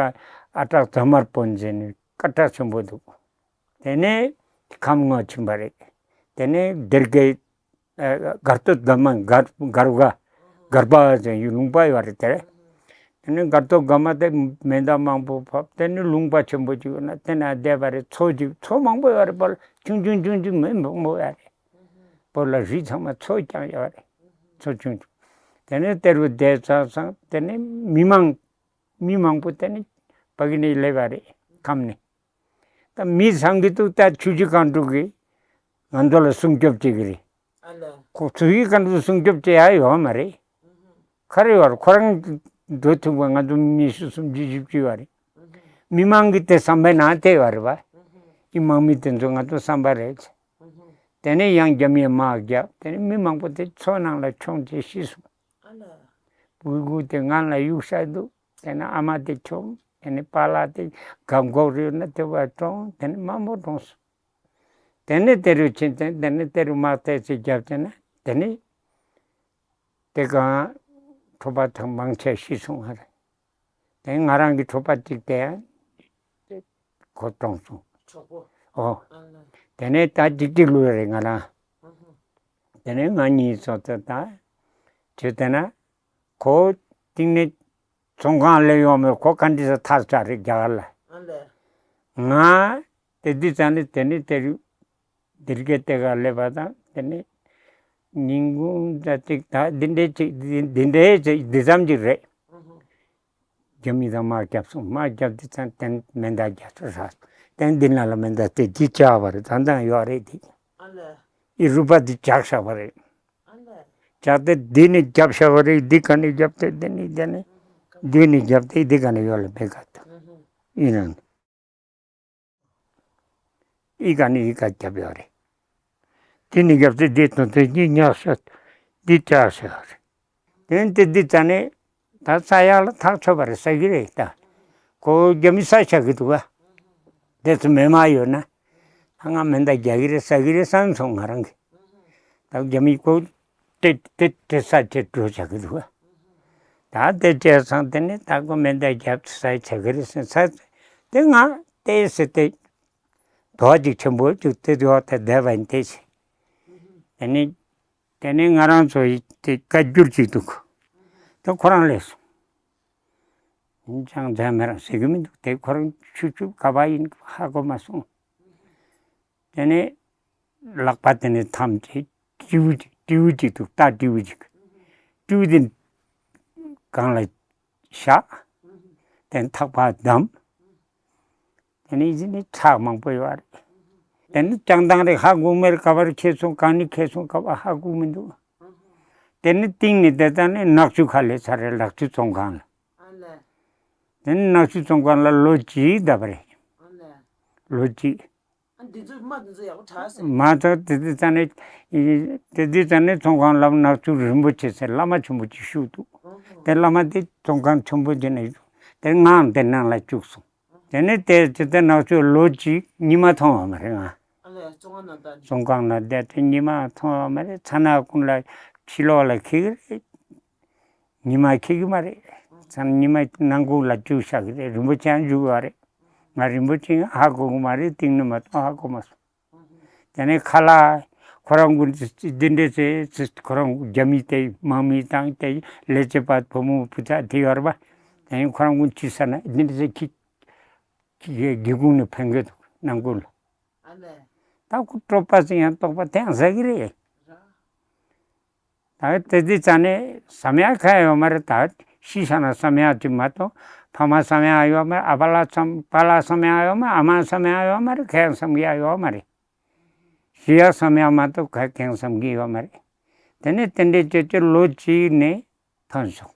ཨ་ཀྲག་ཛ་དམར་དཔོན་ཟེར་ནས་སྐད་གྲགས་ཆེན་པོ་འདུག། དེ་ནས་ཁམས་ངོ་ཕྱིན་པ་རེད། དེ་ནས་སྡེ་དགེ་ཨ་སྒར་ཏོ་སྒར་མ་སྒར་སྒར་ག་སྒར་པ་ཟེར་ཡུལ་ལུང་པ་ཡོད་རེད་དེར། དེ་ནས་སྒར་ཏོ་སྒར་མ་དེ་མེ་མདའ་མང་པོ་ཕབ། དེ་ནས་ལུང་པ་ཆེན་པོ་ཅིག་ཡོད་ན་དེ་ན་བསྡད་པ་རེད། མཚོ་ཅིག་མཚོ་མང་པོ་ཡོད་རེད། བར་ཆུང་ཆུང་ཆུང་ཆུང་མི་མང་པོ་ཡོད་རེད། བོད་ལ་རི་ཚང་མ་མཚོ་རྐྱང་ཡོད་རེད། མཚོ་ཆུང་ཆུང་། དེ་ནས་དེ་རུ་བསྡད་ཚར་སོང་། དེ་ནས་མི་མང་མི་མང་པོ་དེ་ནས་ཕ་གི་ནས་སླེབས་པ་རེད། ཁམས་ནས། ད་མི་ཚང་གི་འདུག། ད་ཆུ་བཞི་སྒང་དྲུག་གིས་ང་ཚོ་ལ་སྲུང་སྐྱོབ་བྱེད་ཀྱི་རེད། ཨ་ལ། ཁོ་ཆུ་བཞི་སྒང་དྲུག་སྲུང་སྐྱོབ་བྱེད་ཡ་ཡོད་མ་རེད། ག་རེ་ཡོད་རེད། ཁོ་རང་འགྲོ་ཐུབ་པ་ང་ཚོ་མི་ཉི་ཤུ་སུམ་ཅུ་བཞི་བཅུ་ཡོད་རེད། མི་མང་གི་དེ་བསམ་པའི་ནང་དེ་ཡོད་རེད་པ། ཨི་དམག་མི་དེ་ཚོ་ང་ཚོ་བསམ་པ་རེད། དེ་ནས་ཡང་རྒྱ་མིས་དམག་བརྒྱབ། དེ་ནས་མི་མང་པོ་དེ་མཚོ་ནང་ལ་མཆོངས་བྱས་ཤི་སོང་། ཨ་ལ། བུ་གུ་དེ་ང་ལ་གཡུག་བཞག་འདུག། དེ་ནས་ཨ་མ་དེ་མཆོངས། དེ་ནས་པཱ་ལགས་དེ་རྒབ་འགོག་རེད་ན་དེ་བ་གྲོངས། དེ་ནས་མང་པོ་གྲོངས་སོང་། དེ་ནས་དེ་རུ་ཕྱིན་ཚེ་དེ་ནས་དེ་རུ་དམག་དེ་ཚོས་བརྒྱབ་བྱས་ན་དེ་ནས་དེ་གང་གྲོགས་པོ་དང་མང་ཆེ་ཤི་སོང་བ་རེད། དེ་ང་རང་གི་གྲོགས་པོ་གཅིག་དེ་ཁོ་གྲོངས་སོང་། གྲོགས་པོ། ཨོ། ཨ་ལ། དེ་ནས་ད་གཅིག་གཅིག་ལུས་རེད་ང་རང་། ཨ་ཧ། དེ་ནས་ང་གཉིས་ཚོ་ད་ད་བྱས་དེ་ན་ཁོ་གཅིག་ནས་ཚོང་ཁང་ལས་ཡོང་མེད། ཁོ་ག་འདྲ་ས་ཐར་ཆ་རེད་རྒྱ་གར་ལ། ཨ་ལ། ང་དེ་དུས་ཙམ་ནས་དེ་ནས་དེ་རུ་སྡེ་དགེ་དེ་ག་སླེབས་པ་དང་དེ་ནས་ཉིན་གུང་ད་ཅིག་ད་འདི་འདྲའི་ཅིག་འདི་འདྲའི་ཅིག་འདི་ཙམ་ཅིག་རེད། རྒྱ་མི་དང་དམག་བརྒྱབ་སོང་། དམག་བརྒྱབ་དུས་ཙང་དེ་མེ་མདའ་བརྒྱབ་སོང་། ར་དེ་འདི་ན་ལ་མེ་མདའ་དེ་འདི་བཅག་པ་རེད། ད་ལྟ་ཡོད་རེད་དེ། ཨ་ལ། ཨི་རུ་པ་འདི་བཅག་བཞག་པ་རེད། ཨ་ལ། རྒྱབ་དེ་འདི་ནས་རྒྱབ་བཞག་པ་རེད། འདི་ག་ནས་རྒྱབ་དེ་འདི་ནས་རྒྱབ་ནས་འདི་ནས་རྒྱབ་དེ་འདི་ག་ནས་ཡོད་ལ་མེད་ག་ད་ཨི་ནང་། ཨི་ག་ནས་ཨི་ག་རྒྱབ་ཡོད་རེད། དེ་ནས་རྒྱབ་དེ་དེ་དང་དེ་གཉིས་ཉག་ཤོད། འདི་བཅག་ཤོད་རེད། དེ་ནས་དེ་འདི་རྩ་ནས་ད་ས་ཡག་ལ་ཐག་ཆོད་པ་རེད་ཟེར་གི་རེད་ད། ཁོ་རྒྱ་མི་ས་ཆགས་གི་འདུག་ག་དེ་ཚོ་མེ་མ་ཡོད་ན། ད་ང་མེ་མདའ་རྒྱག་གི་རེད་ཟེར་གི་རེད་བསམ་སོང་ང་རང་གི། ད་རྒྱ་མི་ཁོ་དེ་དེ་དེ་ས་ཆེ་འགྲོ་ཆགས་གི་འདུག་ག་ད་དེ་བྱས་ཙང་དེ་ནས་ད་ཁོ་མེ་མདའ་རྒྱབ་ས་ཆགས་གི་རེད་ཟེར་ས་དེ་ང་དེ་ཟེར་དེ། དོ་ཅིག་ཆེན་པོ་ཅིག་དེ་དོ་དེ་བསྡད་པ་ཡིན་དེ་ཞེས། དེ་ནི་དེ་ནི་ང་རང་ཚོ་ཡི་དེ་བཀའ་འགྱུར་ཅིག་འདུག་དེ་ཁོ་རང་ལས་སོང་། ཅང་མཛད་མི་རང་ཟེར་གི་མི་འདུག་དེ་ཁོ་རང་ཆུ་ཆུ་ག་པ་ཡིན་ཧ་གོ་མ་སོང་། དེ་ནི་ལག་པ་དེ་ནི་ཐམས་ཅད་སྤྲེའུ་ཅིག་སྤྲེའུ་ཅིག་འདུག་རྟ་སྤྲེའུ་ཅིག་སྤྲེའུ་དེ་གང་ལ་བཞག་དེ་ནི་ཐག་པ་བསྡམས། དེ་ནས་ཡིན་ནི་ཁྲག་མང་པོ་ཡོད་རེད། དེ་ནི་ཀྱང་དང་རེ་ཧ་གོ་མེར་ག་བར་ཁེལ་སོང་གང་ནི་ཁེལ་སོང་ག་བ་ཧ་གོ་མི་འདུག་དེ་ནི་སྟེང་ནས་དེ་ཙང་ནས་ནག་ཆུ་ཁ་ལས་ཚར་རེད་ནག་ཆུ་ཚོང་ཁང་ལ། དེ་ནི་ནག་ཆུ་ཚོང་ཁང་ལ་ལོ་གཅིག་བསྡད་པ་རེད། ལོ་གཅིག་འདི་ཚོ་མ་འདི་ཚོ་ཡག་པོ་གྲགས་སེ། མ་ཚོ་དེ་དེ་ཙང་ནས་དེ་དེ་ཙང་ནས་ཚོང་ཁང་ལམ་ནག་ཆུ་རིན་པོ་ཆེ་ཟེར་བླ་མ་ཆེན་པོ་ཅིག་བཞུགས་འདུག་དེ་བླ་མ་དེ་ཚོང་ཁང་ཆེན་པོ་དེ་ནས་བཞུགས་དེ་ངའང་དེ་ནང་ལ་བཅུག་སོང་། དེ་ནས་དེ་ཇི་ལྟར་ནག་ཆུ་ལོ་གཅིག་ཉི་མ་མཐོང་བ་མ་རེད་ང་། ཨ་ལས་བཙོན་ཁང་ནང་ད་ནི། བཙོན་ཁང་ནང་བསྡད་དེ་ཉི་མ་མཐོང་བ་མ་རེད། ཚ་ནག་ཀུན་ལ་ཕྱི་ལོགས་ལ་འཁྱེར་གི་རེད། ཉི་མ་འཁྱེར་གི་མ་རེད། ཚ་ཉི་མ་ནང་ཁུག་ལ་བཅུག་བཞག་གི་རེད། རིན་པོ་ཆེ་ཡང་བཅུག་གི་མ་རེད། ང་རིན་པོ་ཆེ་ཡང་ཧ་གོ་གི་མ་རེད། སྟེང་ནས་མ་གཏོགས་ཧ་གོ་མ་སོང་། དེ་ནས་ཁ་ལག་ཁོ་རང་ཀུན་འདི་འདྲས་ཟེར་ཁོ་རང་རྒྱ་མི་དེ་དམག་མི་དང་དེ་ལས་བྱེད་པ་བུ་མོ་བུ་ཚ་དེ་ཡོད་རེད་པ། དེ་ནས་ཁོ་རང་ཀུན་ཅི་ཟེར་ན་འདི་འདྲས་ཟེར་ཁྱི་ཁྱི་སྒེའུ་ཁུང་ནས་འཕེན་གི་འདུག་ནང་ཁུལ་ལ། ཨ་ལས། ད་ཁོ་སྤྲོ་པ་ཟེར་ཡང་དོགས་པ་དེ་ཡང་ཟ་གི་རེད། ར། ད་དེ་དེ་ཙ་ནས་བསམ་ཡག་གང་ཡོད་མ་རེད། ད་ཤི་ཤ་ན་བསམ་ཡག་ཅིག་མ་གཏོགས་ཕ་མ་བསམ་ཡག་ཡོད་མ་རེད། ཨ་ཕ་ལ་བསམ་པ་ལ་བསམ་ཡག་ཡོད་མ་རེད། ཨ་མ་བསམ་ཡག་ཡོད་མ་རེད། གང་ཡང་བསམ་གི་ཡག་ཡོད་མ་རེད། ཤི་ཡག་བསམ་ཡག་མ་གཏོགས་གང་གང་བསམ་གི་ཡོད་མ་རེད། དེ་ནས་དེ་འདྲའི་བྱས་ཏེ་ལོ་གཅིག་ནས་ཐོན་སོང་།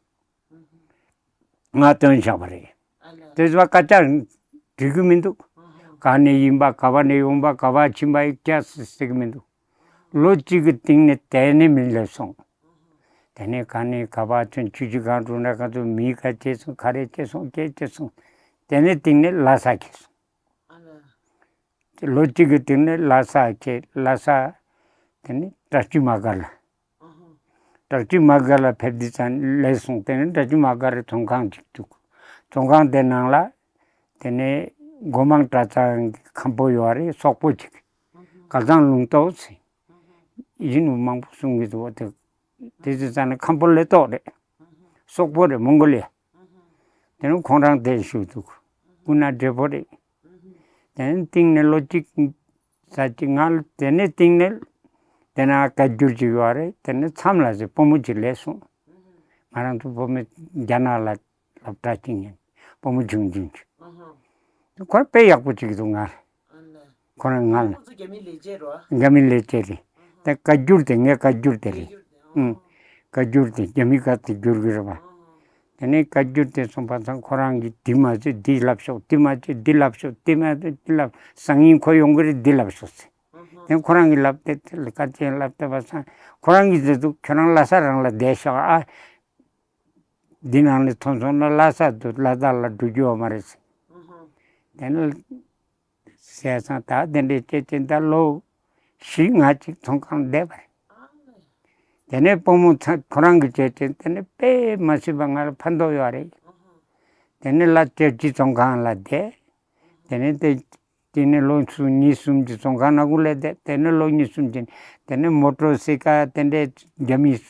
ང་ཐོན་བཞག་པ་རེད། དེ་ཚོ་སྐད་ཆ་འགྲིག་གི་མི་འདུག་ག་ནས་ཡིན་པ་ག་བ་ནས་ཡོང་པ་ག་བ་ཕྱིན་པ་ཡི་སྐད་ཟེར་གི་མི་འདུག་ལོ་གཅིག་གི་སྟེང་ནས་དེ་ནས་མི་སླེབས་སོང་། དེ་ནས་ག་ནས་ག་བ་ཚུན་ཆུ་ཆུ་གང་འགྲོ་ན་ག་ཚོད་མི་ག་སྐྱེས་སོང་ག་རེ་སྐྱེས་སོང་སྐྱེས་སྐྱེས་སོང་། དེ་ནས་སྟེང་ནས་ལྷ་ས་ཁེལ་སོང་། ལོ་གཅིག་གི་སྟེང་ནས་ལྷ་ས་ཁེལ་ལྷ་ས། དེ་ནས་བྲག་སྐྱི་མ་དགའ་ལ། བྲག་སྐྱི་མ་དགའ་ལ་ཕེབས་དུས་ཙང་ལས་སོང་། དེ་ནས་བྲག་སྐྱི་མ་དགའ་རེ་ཚོང་ཁང་ཅིག་འདུག་ཚོང་ཁང་དེ་ནང་ལ་དེ་ནས་སྒོ་མང་གྲྭ་ཚང་གི་མཁན་པོ་ཡོད་རེད། སོག་པོ་ཅིག་ག་ཚང་ལུང་རྟོགས་ཟེར་ཡིན་ནོ་མང་པོ་གསུང་གི་འདུག་དེ་དེ་དུས་ཙང་ནས་མཁན་པོ་ལས་རྟོགས་རེད། སོག་པོ་རེད། མོང་གོ་ལི་ཡ། དེ་ནས་ཁོང་རང་དེ་བཞུགས་འདུག་སྐུ་ན་བགྲེས་པོ་རེད། དེ་ནས་སྟེང་ནས་ལོ་གཅིག་ས་གཅིག་ང་ལ་དེ་ནས་སྟེང་ནས་དེ་ན་བཀའ་འགྱུར་ཅིག་ཡོད་རེད། དེ་ནས་མཚམས་ལ་ཟེར་སྤོ་མོ་ཅིག་སླེབས་སོང་། ང་རང་ཚོ་སྤོ་མོ་རྒྱ་ནག་ལ་སློབ་གྲྭ་གཅིག་ཡིན། སྤོ་མོ་ཆུང་ཆུང་ཅིག་ཁོ་དཔེ་ཡག་པོ་ཅིག་འདུག་ང་ལ། ཁོ་རང་ང་ལ། ཁོ་ཚོ་རྒྱ་མི་ལས་བྱེད་རོ། རྒྱ་མི་ལས་བྱེད་རེད། དེ་བཀའ་འགྱུར་དེ་ངའི་བཀའ་འགྱུར་དེ་རེད། ཨང་། བཀའ་འགྱུར་དེ་རྒྱ་མི་བཀའ་དེ་བསྒྱུར་གི་རེད་པ། དེ་ནས་བཀའ་འགྱུར་དེ་སོང་པ་ཚང་ཁོ་རང་གིས་འདི་མ་བྱེད་འདི་ལབ་ཤོག་འདི་མ་བྱེད་འདི་ལབ་ཤོག་འདི་མ་བྱེད་འདི་ལབ། སང་ཉིན་ཁོ་ཡོང་གི་རེད། འདི་ལབ་ཤོག་ཟེར། དེ་ཁོ་རང་གིས་ལབ་དེ་དེ་ལ་བཀའ་ཆེན་ལབ་བསྡད་པ་སང་ཁོ་རང་གིས་ཟེར་འདུག་ཁྱོད་རང་ལྷ་ས་རང་ལ་བསྡད་ཤོག་ཨ། འདི་ནང་ནས་ཐོན་སོང་ན་ལྷ་ས་དུ་ལ་དྭགས་ལ་འགྲོ་རྒྱུ་ཡོད་མ་རེད་ཟེར། དེ་ནས་བྱས་ཙང་ད་དེ་འདྲའི་བྱས་ཙང་ད་ལོ་བཞི་ལྔ་ཅིག་ཚོང་ཁང་བསྡད་པ་རེད། དེ་ནས་སྤོ་མོ་ཚ་ཁོ་རང་གི་བྱས་ཙང་དེ་ནས་དཔེ་མ་སྲིད་པ་ང་ལ་ཕན་ཐོགས་ཡོད་རེད། དེ་ནས་ལ་སྟོད་ཀྱི་ཚོང་ཁང་ལ་བསྡད། དེ་ནས་དེ་དེ་ནས་ལོ་གསུམ་གཉིས་གསུམ་གྱི་ཚོང་ཁང་ནང་ཁུལ་ལ་བསྡད། དེ་ནས་ལོ་གཉིས་གསུམ་གྱི་དེ་ནས་མོ་ཊོར་སི་ཀལ་དེ་འདྲའི་རྒྱ་མིས་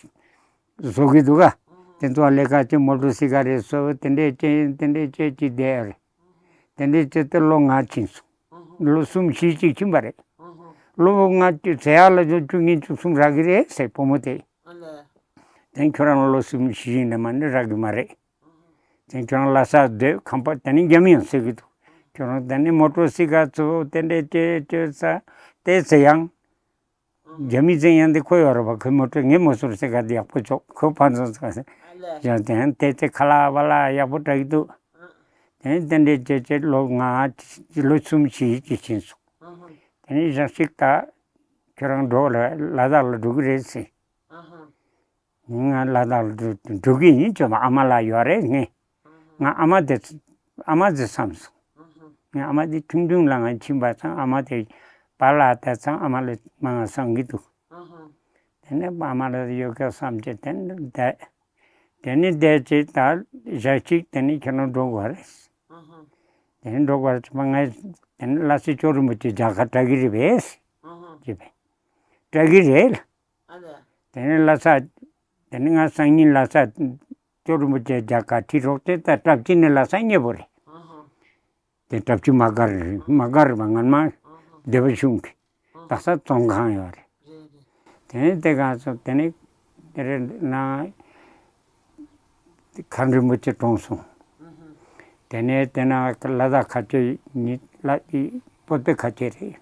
བཟོ་གི་འདུག་ག་དེ་ཚོ་ལས་ཀ་བྱེད། མོ་ཊོར་སི་ཀལ་རེ་བཟོ། དེ་འདྲའི་བྱེད་དེ་འདྲའི་བྱེད་ཀྱི་བསྡད་རེད། དེ་འདྲའི་བྱེད་དེ་ལོ་ལྔ་ཕྱིན་སོང་། ལོ་གསུམ་བཞི་ཅིག་ཕྱིན་པ་རེད། ལོ་ལྔ་བཅུ་ཟེར་ཡག་ལ་ལོ་བཅུ་གཉིས་བཅུ་གསུམ་རག་གི་རེད་ཟེར་སྤོ་མོ་དེ། དེ་ཁྱོད་རང་ལོ་གསུམ་བཞི་ཡིན་ན་མ་ནི་རག་གི་མ་རེད། དེ་ཁྱོད་རང་ལྷ་ས་སྡོད་ཁམས་པ་དེ་ནི་རྒྱ་མི་ཡང་ཟེར་གི་འདུག་ཁྱོད་རང་དེ་ནི་མོ་ཊོར་སི་ཀལ་ཚོ་དེ་འདྲའི་བྱེད་བྱེད་ས་དེ་ཚེ་ཡང་། རྒྱ་མི་བཙན་ཡང་འདི་ཁོ་ཡོད་རེད་པ། ཁོས་མོ་ཊ་ངས་མོ་སུར་སེ་ག་དེ་ཡག་པོ་ཆོག་ཁོས་ཕ་ཚོ་ཚ་ཡང་དེ་དེ་ཁ་ལག་བ་ལ་ཡག་པོ་བྲག་གི་འདུག་དེ་དེ་འདྲས་བྱས་བྱས་ལོ་ང་ལོ་གསུམ་བཞི་ཅིག་ཕྱིན་སོང་། དེ་ནས་ཞག་ཅིག་ད་ཁྱོད་རང་འགྲོ་ལ་ལ་དྭགས་ལ་འགྲོ་གི་རེད་ཟེར། ང་ལ་དྭགས་ལ་འགྲོ་འགྲོ་གི་ཡིན་ཅོ་མ་ཨ་མ་ལགས་ཡོད་རེད་ངས། ང་ཨ་མ་དེ་ཨ་མ་དེ་བསམ་སོང་། ངས་ཨ་མ་དེ་ཁྲིམས་མཐུན་ལ་ང་ཕྱིན་པ་ཚང་ཨ་མ་དེ་པཱ་ལགས་དེ་ཚང་ཨ་མ་ལ་མ་ང་བསམ་གི་འདུག་དེ་ནས་ཨ་མ་ལགས་ཡོད་ག་བསམ་བྱས་དེ་ནས་བསྡད། དེ་ནས་བསྡད་ཅིག་ད་ཞག་གཅིག་དེ་ནས་ཁྱེད་རང་འགྲོ་དགོས་རེད། དེ་ནས་འགྲོ་དགོས་རེད་ང་དེ་ནས་ལྷ་སའི་ཇོ་རིན་པོ་ཆེ་མཇལ་ཁ་བཀྲ་གི་རེད་པས། ཅེས་པས། བཀྲ་གི་རེད། དེ་ནས་ལྷ་ས། དེ་ནས་ང་སང་ཉིན་ལྷ་ས་ཇོ་རིན་པོ་ཆེ་མཇལ་ཁ་ཁྲིད་རོགས་དེ་ད་གྲྭ་བཞི་ནས་ལྷ་ས་སྙེ་པོ་རེད། དེ་གྲྭ་བཞི་མ་དགར་མ་དགར་བ་ངན་མ་སྡེ་པ་གཞུང་གི་ད་ས་བཙོན་ཁང་ཡོད་རེད། དེ་ནས་དེ་ག་སོང་དེ་ནས་དེ་རེད་ན། མཁན་རིན་པོ་ཆེ་གྲོངས་སོང་། དེ་ནས་དེ་ན་ལ་དྭགས་ཁ་ཆེ་གཉིས་ལ་ཨི་བོད་པའི་ཁ་ཆེ་རེད།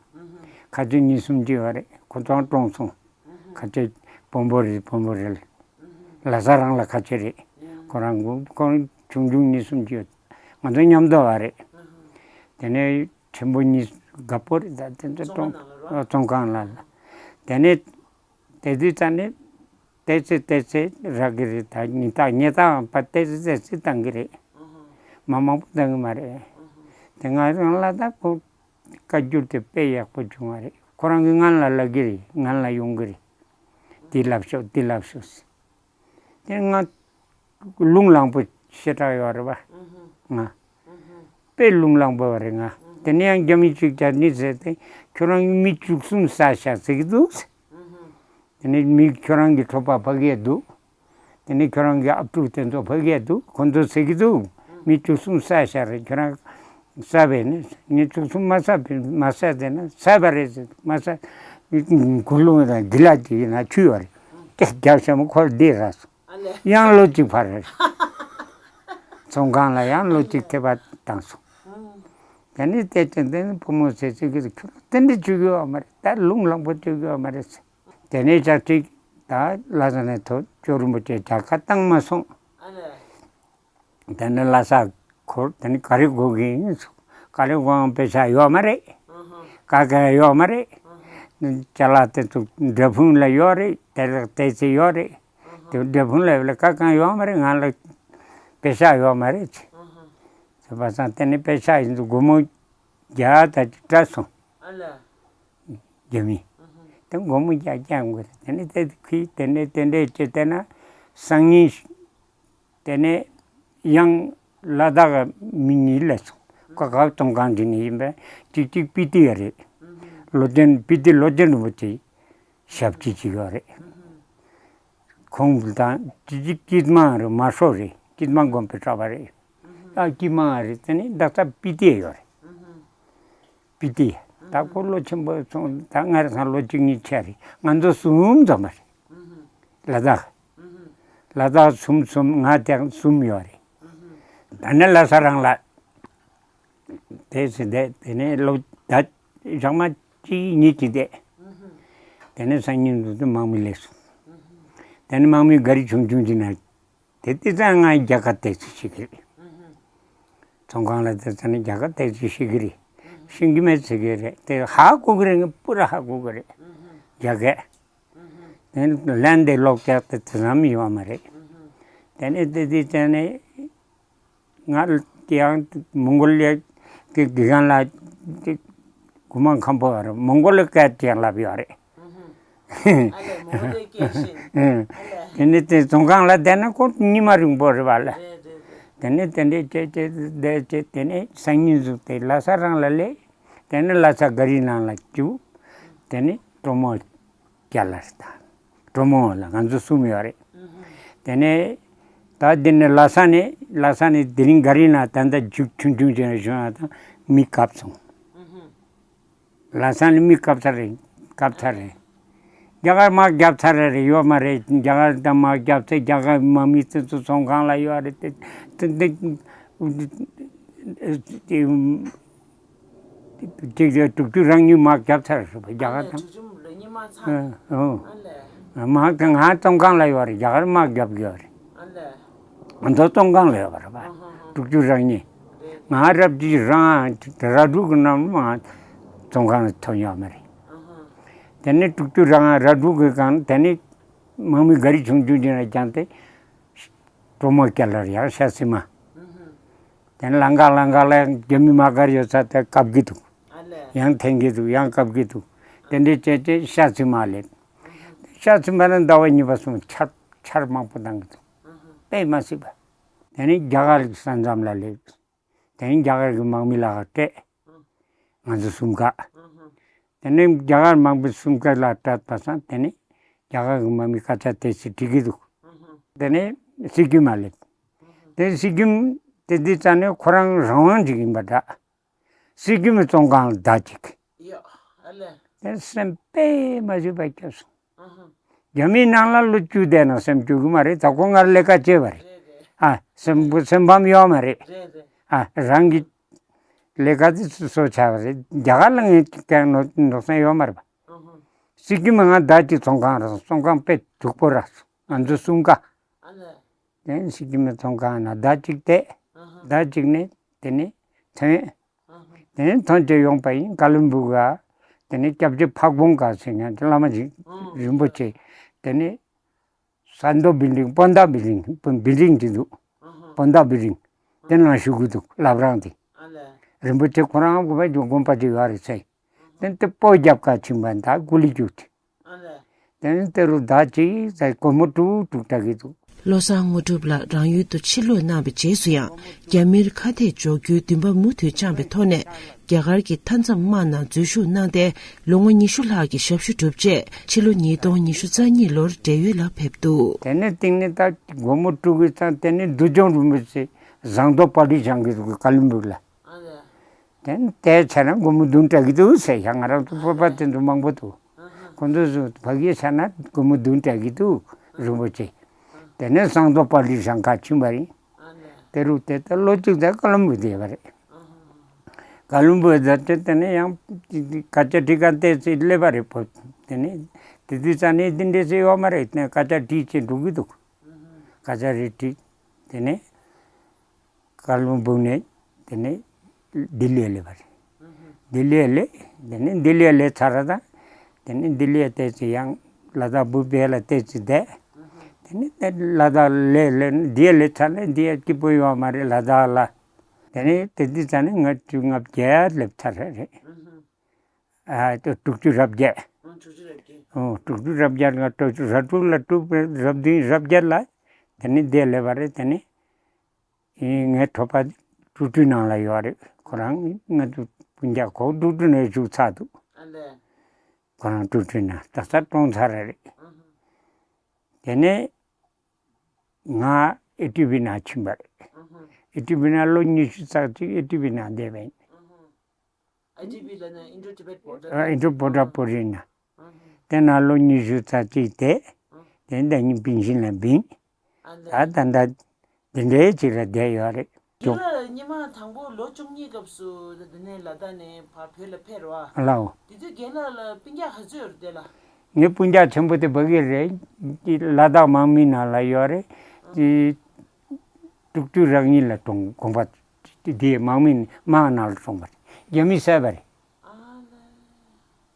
ཁ་ཆེ་གཉིས་གསུམ་ཅིག་ཡོད་རེད་ཁོ་ཚང་གྲོངས་སོང་། ཁ་ཆེ་བོན་པོ་རེད་བོན་པོ་རེད། ལྷ་ས་རང་ལ་ཁ་ཆེ་རེད། ཁོ་རང་ཁོ་ཆུང་ཆུང་གཉིས་གསུམ་ཅིག་ཡོད། ང་ཚོ་མཉམ་དུ་བ་རེད། དེ་ནས་ཆེན་པོ་གཉིས་དགའ་པོ་རེད་ད་དེ་ཚོ་གྲོངས་བཙོན་ཁང་ལ་ལ། དེ་ནས། དེ་དུས་ཙ་ནས་ཏེ་ཙི་ཏེ་ཙི་རག་གི་རེད་ད་ཉི་ད་ཉི་ད་པ་ཏེ་ཙི་ཏེ་ཙི་བཏང་གི་རེད། མ་མང་པོ་བཏང་གི་མ་རེད། དེ་ང་རང་ལ་ད་ཁོ་བཀའ་བསྒྱུར་དེ་དཔེ་ཡག་པོ་བྱུང་བ་རེད་ཁོ་རང་གིས་ང་ལ་ལབ་གི་རེད་ང་ལ་ཡོང་གི་རེད། འདི་ལབ་ཤོག་འདི་ལབ་ཤོག་ཟེར། དེ་ང་རླུང་ལངས་པོ་ཞེ་དྲག་ཡོད་རེད་བ། ང་། དཔེ་རླུང་ལངས་པོ་བ་རེད་ང་། དེ་ནས་ཡང་རྒྱ་མི་གཅིག་ཅར་ནི་ཟེར་ཏེ་ཁྱོད་རང་མི་བཅུ་གསུམ་བསད་ཤག་ཟེར་གི་འདུག་དེ་ནས་མི་ཁྱོད་རང་གི་གྲོགས་པ་ཕ་གིར་འདུག་དེ་ནས་ཁྱོད་རང་གི་ཨ་ཕྲུག་དེ་ཚོ་ཕ་གིར་འདུག་ཁོ་ཚོ་ཟེར་གི་འདུག་མི་བཅུ་གསུམ་བསད་ཤག་རེད་ཁྱོད་རང་བསད་པས་ནི་ངས་བཅུ་གསུམ་མ་བསད་པས་མ་བསད་ཟེར་ན་བསད་པ་རེད་ཟེར་མ་བསད། གུ་ལུང་དང་གི་ལ་གི་ཡིན་ན་ཆུ་ཡོད་རེད་སྐད་རྒྱབ་ཤ་མོ་ཁོར་བསྡད་ར་སོང་། ཡང་ལོ་གཅིག་ཕར་རེད། ཚོང་ཁང་ལ་ཡང་ལོ་གཅིག་ཐེབས་པ་བཏང་སོང་། དེ་ནས་བལྟས་ཏེ་འདི་ནི་བུ་མོ་ཟེར་ཚིག་གི་ཁྱོད་དེ་འདྲ་བྱེད་ཀྱི་ཡོད་མ་རེད་ད་རླུང་ལངས་པོ་བྱེད་ཀྱི་ཡོད་མ་རེད་ཟེར། དེ་ནས་ཞག་གཅིག་ད་ལྷ་ས་ནས་ཐོ་ཇོ་རིན་པོ་ཆེ་མཇལ་ཁ་བཏང་མ་སོང་། དེ་ནས་ལྷ་ས་འཁོར་དེ་ནས་ག་རེ་དགོས་ཀྱི་ཡིན་ཟེར། ག་རེ་དགོས་ཡང་པེ་ཤ་ཡོད་མ་རེད། ཀ་ཀ་ཡོད་མ་རེད། ཅ་ལག་དེ་ཚོ་འབྲས་སྤུངས་ལ་ཡོད་རེད་དེ་ལ་བལྟས་ཚེ་ཡོད་རེད། དེ་འབྲས་སྤུངས་ལ་ཡོད་ལ་ཀ་ཀ་ཡོད་མ་རེད་ང་ལ་པེ་ཤ་ཡོད་མ་རེད་ཅེས། ཟེར་བ་སང་དེ་ནས་པེ་ཤ་ཡིན་དུ་སྒོར་མོ་བརྒྱ་དང་གཅིག་སྤྲད་སོང་། རྒྱ་མི། དེ་སྒོར་མོ་བརྒྱ་བརྒྱ་ཡོང་གི་རེད་དེ་ནས་དེ་ཁུལ་དེ་ནས་དེ་འདྲས་བྱས་བལྟས་ན་སང་ཉིན། དེ་ནས་ཡང་ལ་དྭགས་མི་གཉིས་སླེབས་སོང་། ཁོ་ག་བཙོན་ཁང་འདི་ནས་ཡིན་པས་གཅིག་གཅིག་སྤི་ཏི་ཡ་རེད། ལོ་ཆེན་སྤི་ཏི་ལོ་ཆེན་རིན་པོ་ཆེ་ཞབས་ཕྱི་གཅིག་ཡོད་རེད། ཁོང་དང་གཅིག་གཅིག་སྐྱིད་མ་རེད་མ་ཧྲོ་རེད་སྐྱིད་མ་དགོན་པའི་གྲྭ་པ་རེད། ཨ་སྐྱིད་མ་རེད་དེ་ནས་ད་ལྟ་སྤི་ཏི་ཡ་ཡོད་རེད། སྤི་ཏི་ཡ། ད་ཁོ་ལོ་ཆེན་པོ་སོང་ད་ང་རང་ཚང་ལོ་བཅུ་གཉིས་ཆགས་རེད་ང་ཚོ་གསུམ་འཛོམས་པ་རེད། ལ་དྭགས། ལ་དྭགས་གསུམ་གསུམ་ང་དེ་གསུམ་ཡོད་རེད། ད་ནི་ལྷ་ས་རང་ལ། དེ་ཚེ་བསྡད་དེ་ནས་ལོ་ཟླ་ཞག་མ་གཅིག་གཉིས་ཀྱི་བསྡད། དེ་ནས་སང་ཉིན་དུ་དུ་དམག་མི་སླེབས་སོང་། དེ་ནས་དམག་མི་ག་རི་ཆུང་ཆུང་ཅིག་ན་དེ་དེ་ཙང་ང་རྒྱ་གར་ཏེག་སི་ཤེས་ཀྱི་རེད། ཚོང་ཁང་ལ་དེ་ཙང་ནས་རྒྱ་གར་ཏེག་སི་ཤེས་ཀྱི་རེད། ཤེས་ཀྱི་མེད་ཟེར་གྱི་རེད་དེ་ཧ་གོ་གི་རེད་ངས་པུ་ར་ཧ་གོ་གི་རེད། རྒྱ་སྐད། དེ་ལན་དེ་ལོག་རྒྱག་དེ་དེ་ཙམ་ཡོད་མ་རེད། དེ་ནས་དེ་དེ་ཙང་ནས། ང་ཡང་མོང་གོ་ལི་ཡ་གི་དགེ་རྒན་ལ་དགུ་མ་ཁམ་པོ་ཡོད་རེད་མོང་གོ་ལི་སྐད་ཅིག་ལབ་ཡོད་རེད། དེ་ནས་དེ་རྫོང་ཁང་ལ་བསྡད་ན་ཁོ་ཉི་མ་རིང་པོ་རེད་བ་ལ། དེ་ནས་དེ་འདྲས་བྱས་བྱས་བསྡད་བྱས་དེ་ནས་སང་ཉིན་ཟུག་དེ་ལྷ་ས་རང་ལ་སླེབས། དེ་ནས་ལྷ་ས་ག་རི་ནང་ལ་བཅུག་དེ་ནས་གྲོ་མོ། རྒྱ་ལ་རེད་ད། གྲོ་མོ་ལ་ང་ཚོ་གསུམ་ཡོད་རེད། དེ་ནས་ད་འདི་ནས་ལྷ་ས་ནས་ལྷ་ས་ནས་དེ་རིང་ག་རི་ན་ད་ལྟ་རྒྱུག་ཆུང་ཆུང་ཅན་བྱུང་ཡ་དང་མི་བཀབ་སོང་། ལྷ་ས་ནས་མི་བཀབ་ཚར་རེད་བཀབ་ཚར་རེད། རྒྱ་གར་དམག་བརྒྱབ་ཚར་རེད་ཡོད་མ་རེད་རྒྱ་གར་དང་དམག་བརྒྱབ་ཚེ་རྒྱ་གར་དམག་མི་ཚོ་ཚོ་ཚོང་ཁང་ལ་ཡོད་རེད་དེ་དེ་དེ་དེ་དྲུག་ཅུ་རང་ཉིད་དམག་བརྒྱབ་ཚར་རེད་རྒྱ་གར་དང་། ཉི་མ་ཚང་། ཨ་ལས། མ་གི་ང་བཙོན་ཁང་ལ་ཡོད་རེད། རྒྱ་གར་དམག་རྒྱབ་ཀྱི་ཡོད་རེད། ཨ་ལས། ང་ཚོ་བཙོན་ཁང་ལ་ཡོད་པ་རེད་པ། ཨ་ཧ་ཧ། དྲུག་ཅུ་རེ་གཉིས། རེད། ང་རབ་ཅིག་རང་ར་དྲུག་གི་ནང་ང་བཙོན་ཁང་ལ་ཐོན་ཡོད་མ་རེད། ཨ་ཧ། དེ་ནས་དྲུག་ཅུ་རེ་ལྔ་ར་དྲུག་གི་སྒང་དེ་ནས་དམག་མི་ག་རེ་བྱུང་བྱུང་ཅིག་ན་ཀྱང་དེ་གྲོ་མོ་སྐྱ་ལར་ཡར་ཤ་སི་མ། ཨ་ཧ། དེ་ནས་ལམ་ཁ་ལམ་ཁ་ལ་རྒྱ་མི་དམག་སྒར་ཡོད་ས་དེ་བཀབ་ཀྱི་འདུག། ཨ་ལས། ཡང་འཐེན་གྱི་འདུག། ཡང་བཀབ་ཀྱི་འདུག། དེ་འདྲའི་བྱས་བྱས་ཤ་ཚི་མ་སླེབས། ཤ་ཚི་མ་ནས་ཟླ་བ་གཉིས་པ་སོང་ཆར་ཆར་མང་པོ་བཏང་གི་འདུག། དཔེ་མ་སྲིད་པ། དེ་ནས་རྒྱ་གར་གྱི་ས་མཚམས་ལ་སླེབས། དེ་ནས་རྒྱ་གར་གྱི་དམག་མི་ལ་སྤྲད། ང་ཚོ་གསུམ་ཀ། དེ་ནས་རྒྱ་གར་དམག་མི་གསུམ་ཀ་ལ་སྤྲད་པ་སང་དེ་ནས་རྒྱ་གར་གྱི་དམག་མི་སྐད་ཆ་དེ་ཚོ་འདྲི་གི་འདུག། དེ་ནས་སི་ཀིམ་མ་སླེབས། དེ་སི་ཀིམ་དེ་དུས་ཙ་ནས་ཁོ་རང་རང་དབང་ཅིག་ཡིན་པ་འདྲ། སི་ཀིམ་བཙོན་ཁང་ལ་ཟླ་གཅིག། ཡ། ཨ་ལས། དེ་སེམས་དཔེ་མ་བཟོད་པ་སྐྱོ་སོང་། ཨ་ཧ། རྒྱ་མིའི་ནང་ལ་ལོ་བཅུ་བསྡད་ན་སེམས་སྐྱོ་གི་མ་རེད། ད་ཁོ་སྔར་ལས་ཀ་བྱས་པ་རེད། རེད་རེད། ཨ། སེམས་པོ་སེམས་ཕམ་ཡོད་མ་རེད། རེད་རེད། ཨ། རང་གི་ལས་ཀ་དེ་སོ་སོ་བྱས་པ་རེད། རྒྱ་གར་ལ་ངས་ཀྱང་ནོར་ནོར་སེམས་ཡོད་མ་རེད་པ། ཨ་ཧ། སི་ཀིམ་ང་ཟླ་གཅིག་བཙོན་ཁང་རེད། བཙོན་ཁང་དཔེ་སྡུག་པོ་རེད། ང་ཚོ་གསུམ་ཀ། ཨ་ལས། དེ་ནས་སི་ཀིམ་བཙོན་ཁང་ན་ཟླ་གཅིག་བསྡད། ཨ་ཧ། ཟླ་གཅིག་ནས་དེ་ནས་ཐོན། ཨ་ཧ། དེ་ནས་ཐོན་བྱས་ཡོང་པ་ཡིན། ཀ་ལོན་སྦུག་ག། དེ་ནས་སྐྱབས་རྗེ་ཕག་བོང་ག་ཟེར་མཁན་གྱི་བླ་མ་ཞིག། ཨ་ཧ། རིན་པོ་ཆེ། དེ་ནས་ས་རྡོ་བི་ལིང་། སྤོན་ཟླ་བི་ལིང་། བི་ལིང་དེ་འདུག། ཨ་ཧ། སྤོན་ཟླ་བི་ལིང་། དེ་ནང་བཞུགས་ཀྱི་འདུག། བླ་བྲང་དེ། ཨ་ལས། རིན་པོ་ཆེ་ཁོ་རང་དགོན་པ་ཅིག་དགོན་པ་ཅིག་ཡོད་རེད་ཟེར། དེ་ནས་དེ་སྤོ་རྒྱབ་ཀ་ཕྱིན་པ་ད་ཀུ་ལི་རྒྱུག་དེ། ཨ་ལས། དེ་ནས་དེ་རུ་ཟླ་གཅིག་ཟེར་སྒོར་མོ་དྲུག་དྲུག་སྤྲད་ཀྱི་འདུག། བློ་བཟང་དངོས་གྲུབ་ལགས་རང་ཡུལ་དུ་ཕྱིར་ལོག་གནང་བའི་རྗེས་སུ་ཡང་། རྒྱ་མིར་ཁ་གཏད་གཅོག་རྒྱུའི་འདུན་པ་མུ་མཐུད་བཅངས་པའི་ཐོག་ནས། རྒྱ་གར་གྱི་མཐའ་མཚམས་དམག་ནང་འཛུལ་ཞུགས་གནང་སྟེ། ལོ་ངོ་ཉི་ཤུ་ལྷག་གི་ཞབས་ཞུ་གྲུབ་རྗེས། ཕྱི་ལོ་ཉིས་སྟོང་ཉི་ཤུ་རྩ་གཉིས་ལོར་བགྲེས་ཡོལ་ལ་ཕེབས་འདུག། དེ་ནས་སྟེང་ནས་ད་སྒོར་མོ་དྲུག་གི་ཚང་། དེ་ནས་བདུད་འཇོམས་རིན་པོ་ཆེ་ཟངས་མདོག་དཔལ་རི་བཞེངས་ཀྱི་འདུག། ཀ་ལོན་སྦུག་ལ། ཨ་ལས། དེ་ནས་དེ་བྱས་ན་སྒོར་མོ་བདུན་སྤྲད་ཀྱི་འདུག་ཟེར་ཡ། ང་རང་ཚོ་བོད་པ་དེ་ཚོ་མང་པོ་འདུག། ཁོང་ཚོ་ཚོ་ཕ་གིར་བྱས་ན་སྒོར་མོ་བདུན་སྤྲད་ཀྱི་འདུག། རིན་པོ་ཆེ། དེ་ནས་ཟངས་མདོག་དཔལ་རི་བཞེངས་ག་ཕྱིན་པ་ཡིན། ཨ་ལས། དེ་རུ་དེ་ལྟར་ལོ་གཅིག་དེ་ཀ་ལོན་སྦུག་བསྡད་པ་རེད། ཀ་ལོན་སྦུག་བསྡད་དེ་དེ་ནས་ཡང་སྐད་ཆ་དྲི་ག་བལྟས་ཚེ་སླེབས་པ་རེད། བོད། དེ་ནས་དེ་དུས་ཙ་ནས་འདི་འདྲས་ཟེར་ཡོད་མ་རེད། དེ་ནས་སྐད་ཆ་དྲིས་བྱས་འགྲོ་གི་འདུག། སྐད་ཆ་རེ་དྲིས། དེ་ནས་ཀ་ལོན་སྦུག་ནས་དེ་ནས་ལྡི་ལིར་སླེབས་པ་རེད། ལྡི་ལིར་སླེབས། དེ་ནས་ལྡི་ལིར་སླེབས་ཚར་ར་ད། དེ་ནས་ལྡི་ལིར་བལྟས་ཚེ་ཡང་ལ་དྭགས་བོད་པའི་ལ་བལྟས་ཚེ་བསྡད། དེ་ནས་དེ་ལ་དྭགས་སླེབས་སླེབས་ནས་འདིར་སླེབས་ཚར་ནས་འདིར་སྐྱིད་པོ་ཡོད་མ་རེད་ལ་དྭགས་ལ། དེ་ནས་དེ་དུས་ཙ་ནས་ང་བཅོ་ལྔ་བརྒྱད་སླེབས་ཚར་རེད། ཨ། དྲུག་ཅུ་རེ་བརྒྱད། ཨོ། དྲུག་ཅུ་རེ་བརྒྱད་ལ། དྲུག་ཅུ་རེ་དྲུག་ལ། དྲུག་རེ་བདུན། རེ་བརྒྱད་ལ། དེ་ནས་འདིར་སླེབས་པ་རེད། དེ་ནས་ངའི་གྲོགས་པ་ཀྲུའུ་ཀྲུའུ་ནང་ལ་ཡོད་རེད། ཁོ་རང་ང་ཚོ་སྤུན་ཀྱག་ཁོ་ཀྲུའུ་ཀྲུའུ་ནང་བཞུགས་ཚར་འདུག། ཨ་ལས། ཁོ་རང་ཀྲུའུ་ཀྲུའུ་ནང་ད་ས་གྲོངས་ཚར་རེད། དེ་ནས་ང་ཨེ་ཊི་བི་ནང་ཕྱིན་པ་རེད། ཨེ་ཊི་བི་ནང་ལོ་ཉི་ཤུ་རྩ་གཅིག་ཨེ་ཊི་བི་ནང་བསྡད་པ་ཡིན། ཨ། ཨེ་ཊི་བི་ལབ་ན་ཨིན་ཌོ་ཊི་བེཊ་བོར་ཌར། ཨ། ཨིན་ཌོ་བོར་ཌར་པོ་ལིས་ནང་། དེ་ནང་ལོ་ཉི་ཤུ་རྩ་གཅིག་བསྡད། དེ་ནས་ད་ནི་པེན་ཤིན་ལ་བིན། ཨ་ལས། ད་ད་ལྟ་འདི་འདྲའི་ཅིག་ལ་བསྡད་ཡོད་རེད། དེ་ལ་སྔོན་མ་དང་པོ་ལོ་བཅུ་གཉིས་སྐབས་སུ་འདི་ནས་ལ་དྭགས་ནས་ཕར་བོད་ལ་ཕེབས་རེད་བ། ལའོ། དེ་དུས་རྒན་ལགས་ལ་སྤུན་ཀྱག་ག་ཚོད་ཡོད་རེད་དེ་ལ། ངའི་སྤུན་ཀྱག་ཆེན་པོ་དེ་ཕ་གི་རེད། ལ་དྭགས་དམག་མི་ནང་ལ་ཡོད་རེད། དྲུག་ཅུ་རེ་གཉིས་ལ་གྲོངས། དགོངས་པ་དེ་དམག་མི་དམག་ནང་ལ་གྲོངས་པ་རེད། རྒྱ་མིས་བསད་པ་རེད། ཨ་ལས།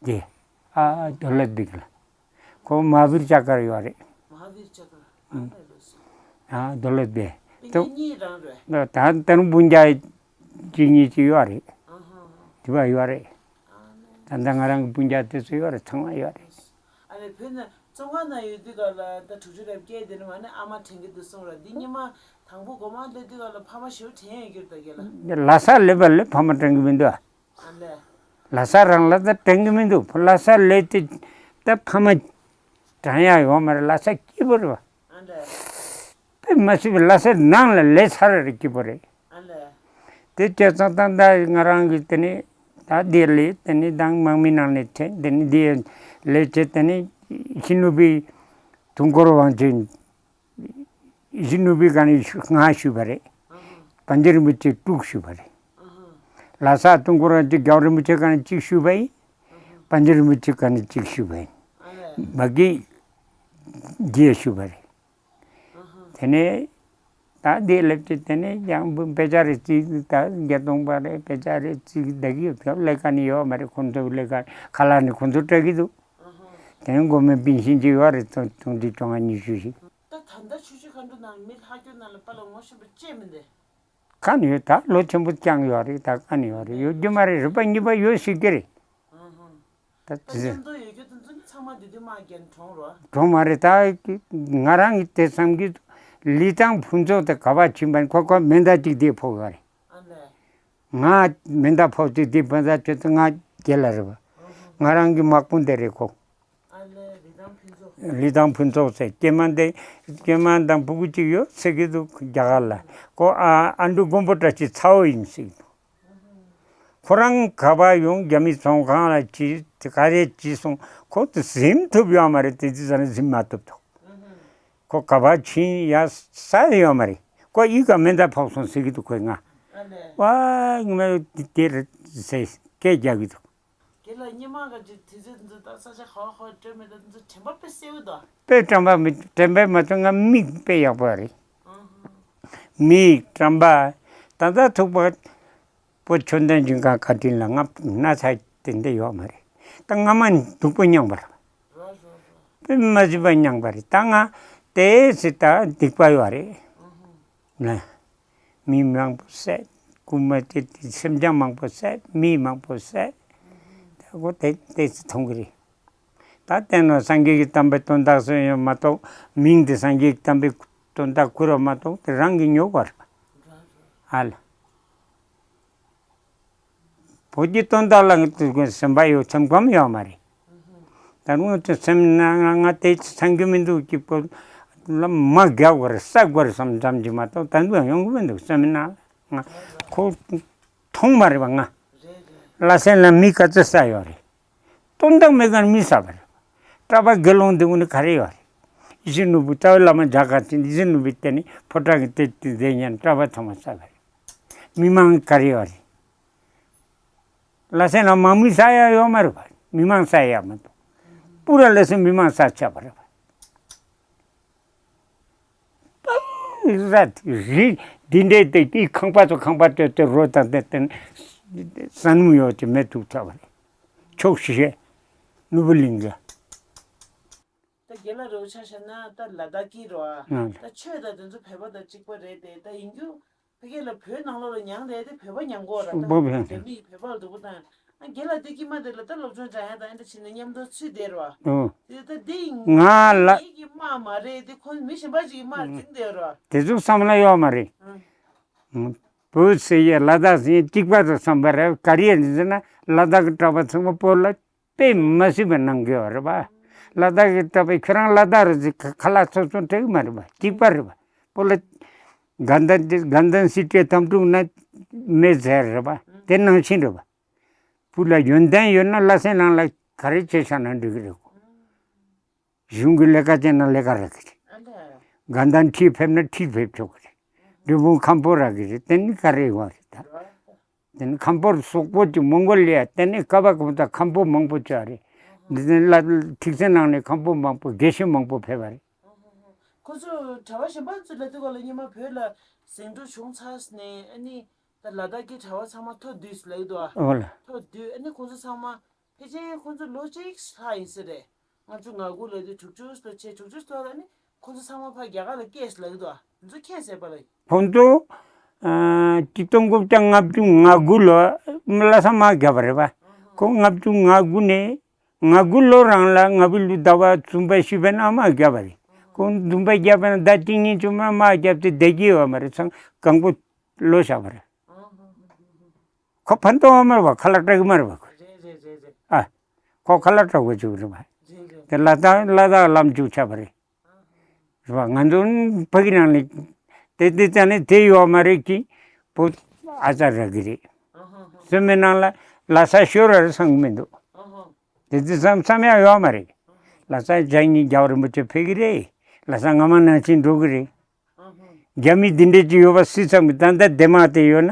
དེ། ཨ། རྡོ་ལེབ་བིག་ལ། ཁོ་མ་ཧ་བིར་ཅ་ཀར་ཡོད་རེད། མ་ཧ་བིར་ཅ་ཀར། ཨ་ལས། ལོ་སོ། ཨ། རྡོ་ལེབ་བིག། སྤུན་ཀྱག་གཉིས་རང་རེད། ད་ད་རུང་སྤུན་ཀྱག་གཅིག་གཉིས་ཅིག་ཡོད་རེད། ཨ་ཧ་ཧ། དེ་བ་ཡོད་རེད། ཨ་ལས། ད་ལྟ་ང་རང་གི་སྤུན་ཀྱག་དེ་ཚོ་ཡོད་རེད། ཚང་མ་ཡོད་རེད། ཨ་ལས། བོད་ནས་བཙོན་ཁང་ནང་ཡོད་དུས་སྐབས་ལ་ད་དྲུག་ཅུ་རེ་བརྒྱད་དེ་ནས་མ་ནས་ཨ་མ་དྲན་གྱི་འདུག་གསུངས་ར། འདི་སྔོན་མ་དང་པོ་སྒོ་མང་སླེབས་དུས་སྐབས་ལ་ཕ་མ་ཞེ་པོ་དྲན་ཡོད་ཀྱི་རེད་ད་རྒན་ལགས། ལྷ་སར་སླེབས་པ་ལས་ཕ་མ་དྲན་གྱི་མི་འདུག། ཨ་ལས། ལྷ་ས་རང་ལ་ད་དྲན་གྱི་མི་འདུག། ལྷ་ས་སླེབས་ཏེ་ད་ཕ་མ་དྲན་ཡག་ཡོད་མ་རེད། ལྷ་ས་སྐྱིད་པོ་རེད་བ། ཨ་ལས། དཔེ་མ་སྲིད་པའི་ལྷ་སའི་ནང་ལ་ལས་ཚར་རེ་སྐྱིད་པོ་རེད། ཨ་ལས། དེ་བྱས་ཙང་ད་ལྟ་ང་རང་གིས་དེ་ནས་ད་འདི་ལས་དེ་ནས་ད་དམག་མི་ནང་ནས་ཐོན། དེ་ནས་འདི་ལས་བྱས། དེ་ནས་ཡིད་བཞིན་ནོར་བུའི་དུས་འཁོར་དབང་ཆེན། ཡིད་བཞིན་ནོར་བུའི་སྒང་ནས་ལྔ་ཞུས་པ་རེད། ཨ་ཧ། པཎ་ཆེན་རིན་པོ་ཆེ་དྲུག་ཞུས་པ་རེད། ཨ་ཧ། ལྷ་ས་དུས་འཁོར་དབང་ཆེན་རྒྱལ་བ་རིན་པོ་ཆེའི་སྒང་ནས་གཅིག་ཞུས་པ་ཡིན། ཨ་ཧ། པཎ་ཆེན་རིན་པོ་ཆེ་ག་ནས་གཅིག་ཞུས་པ་ཡིན། ཨ་ལས། མ་གི་རྗེས་ཞུས་པ་རེད། ཨ་ཧ། དེ་ནས་ད་འདི་ལབ་ཀྱི་དེ་ནས་ཡང་དཔེ་ཆ་རེ་གཅིག་ད་བརྒྱད་སྟོང་པ་རེ་དཔེ་ཆ་རེ་གཅིག་བསྡད་ཀྱི་ཡོད། ལས་ཀ་ནི་ཡོད་མ་རེད། ཁོང་ཚོ་ལས་ཀ་ཁ་ལག་ནི་ཁོང་ཚོ་སྤྲད་ཀྱི་འདུག་ཨ་ཧ། དེ་ནས་མགོ་མེད་པིན་ཤིན་གཅིག་ཡོད་རེད། ཚོང་ཚོང་འདི་བཅོ་ལྔ་ཉི་ཤུ་ཞིག་ད་ད་ལྟ་ཆུ་བཞི་སྒང་དྲུག་ནང་མི་ལྷག་རྒྱུ་ནང་ལ་པཱ་ལགས་ངོ་ཤེས་པ་ཅི་མི་འདུག་ག་ནས་ཡོད། ད་ལོ་ཆེན་པོ་རྐྱང་ཡོད་རེད། ད་ག་ནས་ཡོད་རེད། ཡོད་རྒྱུ་མ་རེད། རིག་པ་གཉིས་པ་ཡོད་སྲིད་ཀྱི་རེད། ཨ་ཧ། ད་ད་དེ་མཉམ་དུ་ཡོད་རྒྱུ་དེ་ཚོ་ཚང་མ་དེ་དུས་མ་རྒན་གྲོངས་རོ། གྲོངས་མ་རེད། ད་ང་རང་གི་དེ་བསམ་གྱི་ལི་ཐང་ཕུན་ཚོགས་དེ་ག་པར་ཕྱིན་པ་ཡིན། ཁོ་ཁོ་མེ་མདའ་གཅིག་དེ་ཕོག་ཡོད་རེད། ཨ་ལས། ང་མེ་མདའ་ཕོག་དུས་དེ་ཕན་ཚ་ཁྱོད་ཚོ་ང་རྒྱལ་ལ་རེད་པ། ཨ་ཧ། ང་རང་གི་དམག་དཔུང་དེ་རེད་ཁོ། ཨ་ལས་ལི་ཐང་ཕུན་ཚོགས། ལི་ཐང་ཕུན་ཚོགས་ཟེར་སྐྱེས་མ་འདི་སྐྱེས་མ་དང་ཕྲུ་གུ་གཅིག་ཡོད་ཟེར་གྱི་འདུག་རྒྱ་གར་ལ། ཁོ་ཨ་ཨ་འབྲུག་མགོན་པོ་བཀྲ་ཤིས་ཚ་བོ་ཡིན་ཟེར་གྱི་འདུག་ཁོ་རང་ག་པར་ཡོང་། རྒྱ་མི་ཚོང་ཁང་ལ་ཅི་ག་རེ་ཅི་སོང་། ཁོ་ཚོ་གཟིམ་ཐུབ་ཡོད་མ་རེད། དེ་ཅི་ཟེར་ན་གཟིམ་མ་ཐུབ་འདུག་ཁོ་ག་པར་ཕྱིན་ཡ་ས་ཡོད་མ་རེད། ཁོ་ཡི་ག་མེ་མདའ་ཕོག་སོང་ཟེར་གྱི་འདུག་ཁོས་ང་། ཨ་ལས། ཝ་ངོ་མ་དེ་རེད་ཟེར་སྐད་རྒྱག་གི་འདུག་རྒན་ལགས་སྔོན་མ་ག་ཅིག་དུས་ཚོད་འདི་ཚོ་ད་ས་ཆ་ག་བ་ག་བ་སྤྲད་མེད། ད་འདི་ཚོ་དྲན་པ་དཔེ་གསལ་བོ་འདུག་དཔེ་དྲན་པ་མི་དྲན་པས་མ་གཏོགས་ང་མིག་དཔེ་ཡག་པོ་རེད། ཨ་ཧ། མིག་དྲན་པ། ད་ལྟ་ཐུག་པ་པོ་ཆོས་ལྡན་འབྱུང་ཁམས་བཀའ་དྲིན་ལ་ང་ན་ཚ་དེ་འདྲ་ཡོད་མ་རེད། ད་ང་མ་སྡུག་པོ་མྱངས་པ་རེད། རོ་རོ་རོ། དཔེ་མ་སྲིད་པ་མྱངས་པ་རེད། ད་ང་དེ་སྲིད་ད་སྡིག་པ་ཡོད་རེད། ཨ་ཧ། ན། མི་མང་པོ་བསད། རྐུན་མ་དེ་དེ་སེམས་ཅན་མང་པོ་བསད། མི་མང་པོ་བསད། ད་ཁོ་དེ་དེ་ཚོ་མཐོང་གི་རེད། ད་བསྟན་ནོ་སངས་རྒྱས་ཀྱི་བསྟན་པའི་དོན་དག་སོན་ཡོད་མ་གཏོགས། མིང་དེ་སངས་རྒྱས་ཀྱི་བསྟན་པའི་དོན་དག་བཀུར་བ་མ་གཏོགས་དེ་རང་གི་ཉོག་པ་རེད་པ། ཨ་ལ། བོད་ཀྱི་དོན་དག་ལ་ང་ཚོ་སེམས་པ་ཡོད། སེམས་ཁམས་ཡོད་མ་རེད། ད་རུང་ཚོ་སེམས་ནང་ང་ང་དེ་ཚང་གི་མི་འདུག་སྐྱིད་པོ་ལ་མ་རྒྱག་དགོས་རེད། ས་དགོས་རེད་བསམ་ཙམ་གྱིས་མ་གཏོགས་ད་འདུག་ཡོང་གི་མི་འདུག་སེམས་ནང་ང་ཁོ་མཐོང་མ་རེད་པ། ང་ལ་སེང་ལ་མི་ག་ཚོད་ས་ཡོད་རེད། དོན་དག་མེད་ཀ་ནས་མི་ས་བ་རེད། གྲྭ་པ་དགེ་སློང་འདི་ཀུན་ནི་ག་རེ་ཡོད་རེད། ཡིད་བཞིན་ནོར་བུ་རྩ་བའི་བླ་མ་མཇལ་ཁ་ཕྱིན། ཡིད་བཞིན་ནོར་བུའི་སྟེང་ནས་ཕོ་བྲང་གི་སྟེང་དུ་བསྡད་ཉན་གྲྭ་པ་ཚང་མ་ས་བ་རེད། མི་མང་ག་རེ་ཡོད་རེད། ལ་སེང་ལ་མང་མི་ས་ཡ་ཡོད་མ་རེད་པ། མི་མང་ས་ཡ་མ་གཏོགས། པུ་ར་ལ་སེང་མི་མང་ས་ཆགས་པ་རེད་པ། ར་རི་འདི་འདྲའི་དེ་དེའི་ཁང་པ་ཚོ་ཁང་པ་དེ་དེ་རོ་དང་དེ་དེ་ས་སྣུམ་ཡོད་ཀྱི་མེ་དུག་ཚ་བ་རེད། ཕྱོགས་བཞི་ནོར་བུ་གླིང་ག་ད་རྒན་ལགས་རེ་བ་ཆ་བཞག་ན་ད་ལ་དྭགས་ཀྱི་རོ་ཨ། ཨ། ད་ཆོས་དང་དེ་ཚོ་བོད་པ་དང་གཅིག་པ་རེད་དེ། ད་ཡིན་རྒྱུ་ཕ་གི་ལ་བོད་ནང་ལོགས་ལ་མྱང་རེད་དེ། བོད་པ་མྱང་གོ་ར། ད་བོད་པ་མྱང་། རྒྱ་མི་བོད་པ་ལ་སྡུག་པོ་དང་། ཨ། རྒན་ལགས་དེ་དཀྱིལ་མ་དེ་ལ་ད་སློབ་སྦྱོང་སྦྱང་ཡ་དང་ཨ་འདྲ་བྱས་ནས་མཉམ་དུ་ཚུད་བསྡད་རོ། ཨོ། དེ་ད་དེ་ང་ལ་ངེད་ཀྱི་དམག་མ་རེད་དེ། ཁོང་མི་གཞན་པ་ཅིག་གི་དམག་འཛིང་བསྡད་རོ། དེ་ཚོ་བསམ་བློ་ཡོད་མ་རེད། ཨ། བོད་ཟེར་ཡས་ལ་དྭགས་ཟེར་ཡས་གཅིག་པ་དང་བསམ་པ་རེད། ག་རེ་ཡིན་ཟེར་ན་ལ་དྭགས་ཀྱི་གྲྭ་པ་ཚང་མ་བོད་ལ་དཔེ་མ་སྲིད་པ་གནང་གི་ཡོད་རེད་པ། ལ་དྭགས་ཀྱི་གྲྭ་པས་ཁྱོད་རང་ལ་དྭགས་རེད་ཟེར་ཁ་ཁ་ལག་ཚོ་ཚོ་སྤྲད་གི་མ་རེད་པ། གཅིག་པ་རེད་པ། བོད་ལ་དགའ་ལྡན་དགའ་ལྡན་སྲིད་གྲོས་དམ་ཕྲུག་ན་མེད་ཟེར་རེད་པ། དེ་ནང་བཞིན་རེད་པ། བོད་ལ་ཡོན་ཏན་ཡོད་ན་ལ་སེང་ལགས་ལ་ག་རེ་བྱས་བཞག་ན་འགྲིག་གི་རེད་གོ། གཞུང་གི་ལས་ཀ་བྱས་ན་ལས་ཀ་རག་གི་རེད། ཨ་ལས། དགའ་ལྡན་ཁྲི་ཕེབས་ན་ཁྲི་ཕེབས་ཆོག་གི་རེད། འབྲས་སྤུངས་མཁན་པོ་རག་གི་རེད། དེ་ནི་ག་རེ་ཡོང་བ་རེད་ད། དེ་ནི་མཁན་པོར་སོག་པོ་གཅིག་མོང་གོ་ལི་ཡ་དེ་ནི་ཀ་བ་གོང་ད་མཁན་པོ་མང་པོ་བྱས་རེད། འདི་ནི་ལ་ཁྲིག་སེ་ནང་ནས་མཁན་པོ་མང་པོ་དགེ་བཤེས་མང་པོ་ཕེབས་པ་རེད། ཁོ་ཚོ་གྲྭ་པ་གཞན་པ་ཚོ་ལ་དུས་ག་ལ་སྔོན་མ་བོད་ལ་ཟིང་འཁྲུག་བྱུང་ཚར་ནས་ཨ་ནི་ད་ལ་དྭགས་ཀྱི་གྲྭ་པ་ཚང་མ་ཐོ་བསྡུས་ལབ་འདུག་ཨ། འོ་ལ། ཐོ་བསྡུས་ཨ་ནི་ཁོ་ཚོ་ཚང་མ་ཕལ་ཆེར་ཁོ་ཚོ་ལོ་གཅིག་ལྷག་ཡིན་ས་རེད། ལྔ་བཅུ་ང་དགུ་ལབ་དུས་དྲུག་ཅུ་ལོ་བྱས། དྲུག་ཅུ་ཐོག་ལ་ནི་ཁོ་ཚོ་ཚང་མ་ཕར་རྒྱ་གར་ལ་སྐྱེས་ལབ་འདུག་ཨ། འདི་ཚོ་ཁྱད་བསད་པ་ལ། ཁོང་ཚོ་ཨ་གཅིག་སྟོང་དགུ་བརྒྱ་ལྔ་བཅུ་ང་དགུ་ལོ་ལ་ས་མ་བརྒྱབ་པ་རེད་པ། ཁོང་ལྔ་བཅུ་ང་དགུ་ནས་ང་དགུ་ལོ་རང་ལ་ང་བའི་ལུས་ཟླ་བ་བཙུན་པ་ཤི་བའི་ནང་མ་བརྒྱབ་པ་རེད། ཁོང་བཙུན་པ་བརྒྱབ་པའི་ནང་ཟླ་གཅིག་གཉིས་བཙུན་མ་མ་བརྒྱབ་སྟེ་བསྡད་ཀྱི་ཡོད་མ་རེད། ཚང་གང་པོ་ལོ་བཞག་པ་རེད། ཁོ་ཕན་ཐོགས་མ་རེད་པ། ཁ་ལག་སྤྲད་གི་མ་རེད་པ། རེད་རེད་རེད་རེད། ཨ། ཁོ་ཁ་ལག་སྤྲད་དགོས་བཅུག་རེད་པ། རེད་རེད། དེ་ལ་དྭགས་ལ་དྭགས་ལམ་བཅུག་ཆགས་པ་རེད། རེད་པ། ང་ཚོ་ཕ་གི་ནང་ནས་དེ་དེ་ཙམ་ནས་དེ་ཡོད་མ་རེད་ཀྱི། བོད་ཨ་ཙ་རག་གི་རེད། ཨ་ཧ་ཧ། སོ་མའི་ནང་ལ་ལ་ས་ཤོར་བ་རེད་བསམ་གི་མི་འདུག་ཨ་ཧ། དེ་ཚོ་བསམ་བསམ་ཡག་ཡོད་མ་རེད། ལ་ས་བྱས་ཉིན་རྒྱལ་བ་རིན་པོ་ཆེ་ཕེབས་ཀྱི་རེད། ལ་ས་སྔ་མ་ནང་བཞིན་འགྲོ་གི་རེད། ཨ་ཧ། རྒྱ་མི་འདི་འདྲས་ཅིག་ཡོད་པ་སྲིད་བསམ་གི། ད་ལྟ་སྡེ་དམག་དེ་ཡོད་ན་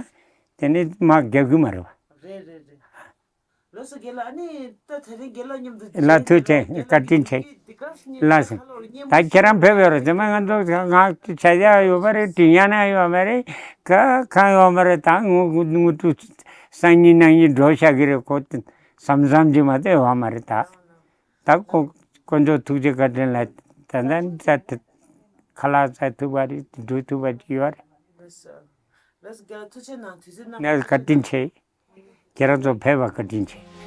དེ་ནས་དམག་རྒྱག་གི་མ་རེད་པ། རེད་རེད་རེད། ལ་ ལགས་སོ་རྒན་ལགས། ཨ་ནི་ད་དེ་རིང་རྒན་ལགས་མཉམ་དུ་ལགས་ཐུགས་རྗེ་ཆེ། བཀའ་དྲིན་ཆེ། ལགས་སོ། ད་ཁྱེད་རང་ཕེབས་ཡོད་རེད་ཟེར་མ། ང་ཚོ་ང་ཚོ་བྱ་ཡག་ཡོད་མ་རེད། དྲི་ཉན་ན་ཡོད་མ་རེད། ག་གང་ཡོད་མ་རེད། ད་ངུ་ངུ་ངུ་ཏུ་སང་ཉིན་གནངས་ཉིན་འགྲོ་བཞག་གི་རེད། ཁོ་བསམ་བསམ་གྱི་མ་གཏོགས་ཡོད་མ་རེད། ད་ད་ཁོ་དཀོན་མཆོག་ཐུགས་རྗེ་བཀའ་དྲིན་ལ་ད་ལྟ་ད་ཁ་ལག་ཟ་ཐུབ་པ་རེད། འགྲོ་ཐུབ་པ་ཅིག་ཡོད་རེད། ལགས་སོ། ལགས་སོ་རྒན་ལགས་ཐུགས་རྗེ་གནང་། དུས་ཚོད་གནང་། ལགས་བཀའ་དྲིན་ཆེ། ཁྱེད་རང་ཚོ་ཕེབས་པ་བཀའ་དྲིན་ཆེ།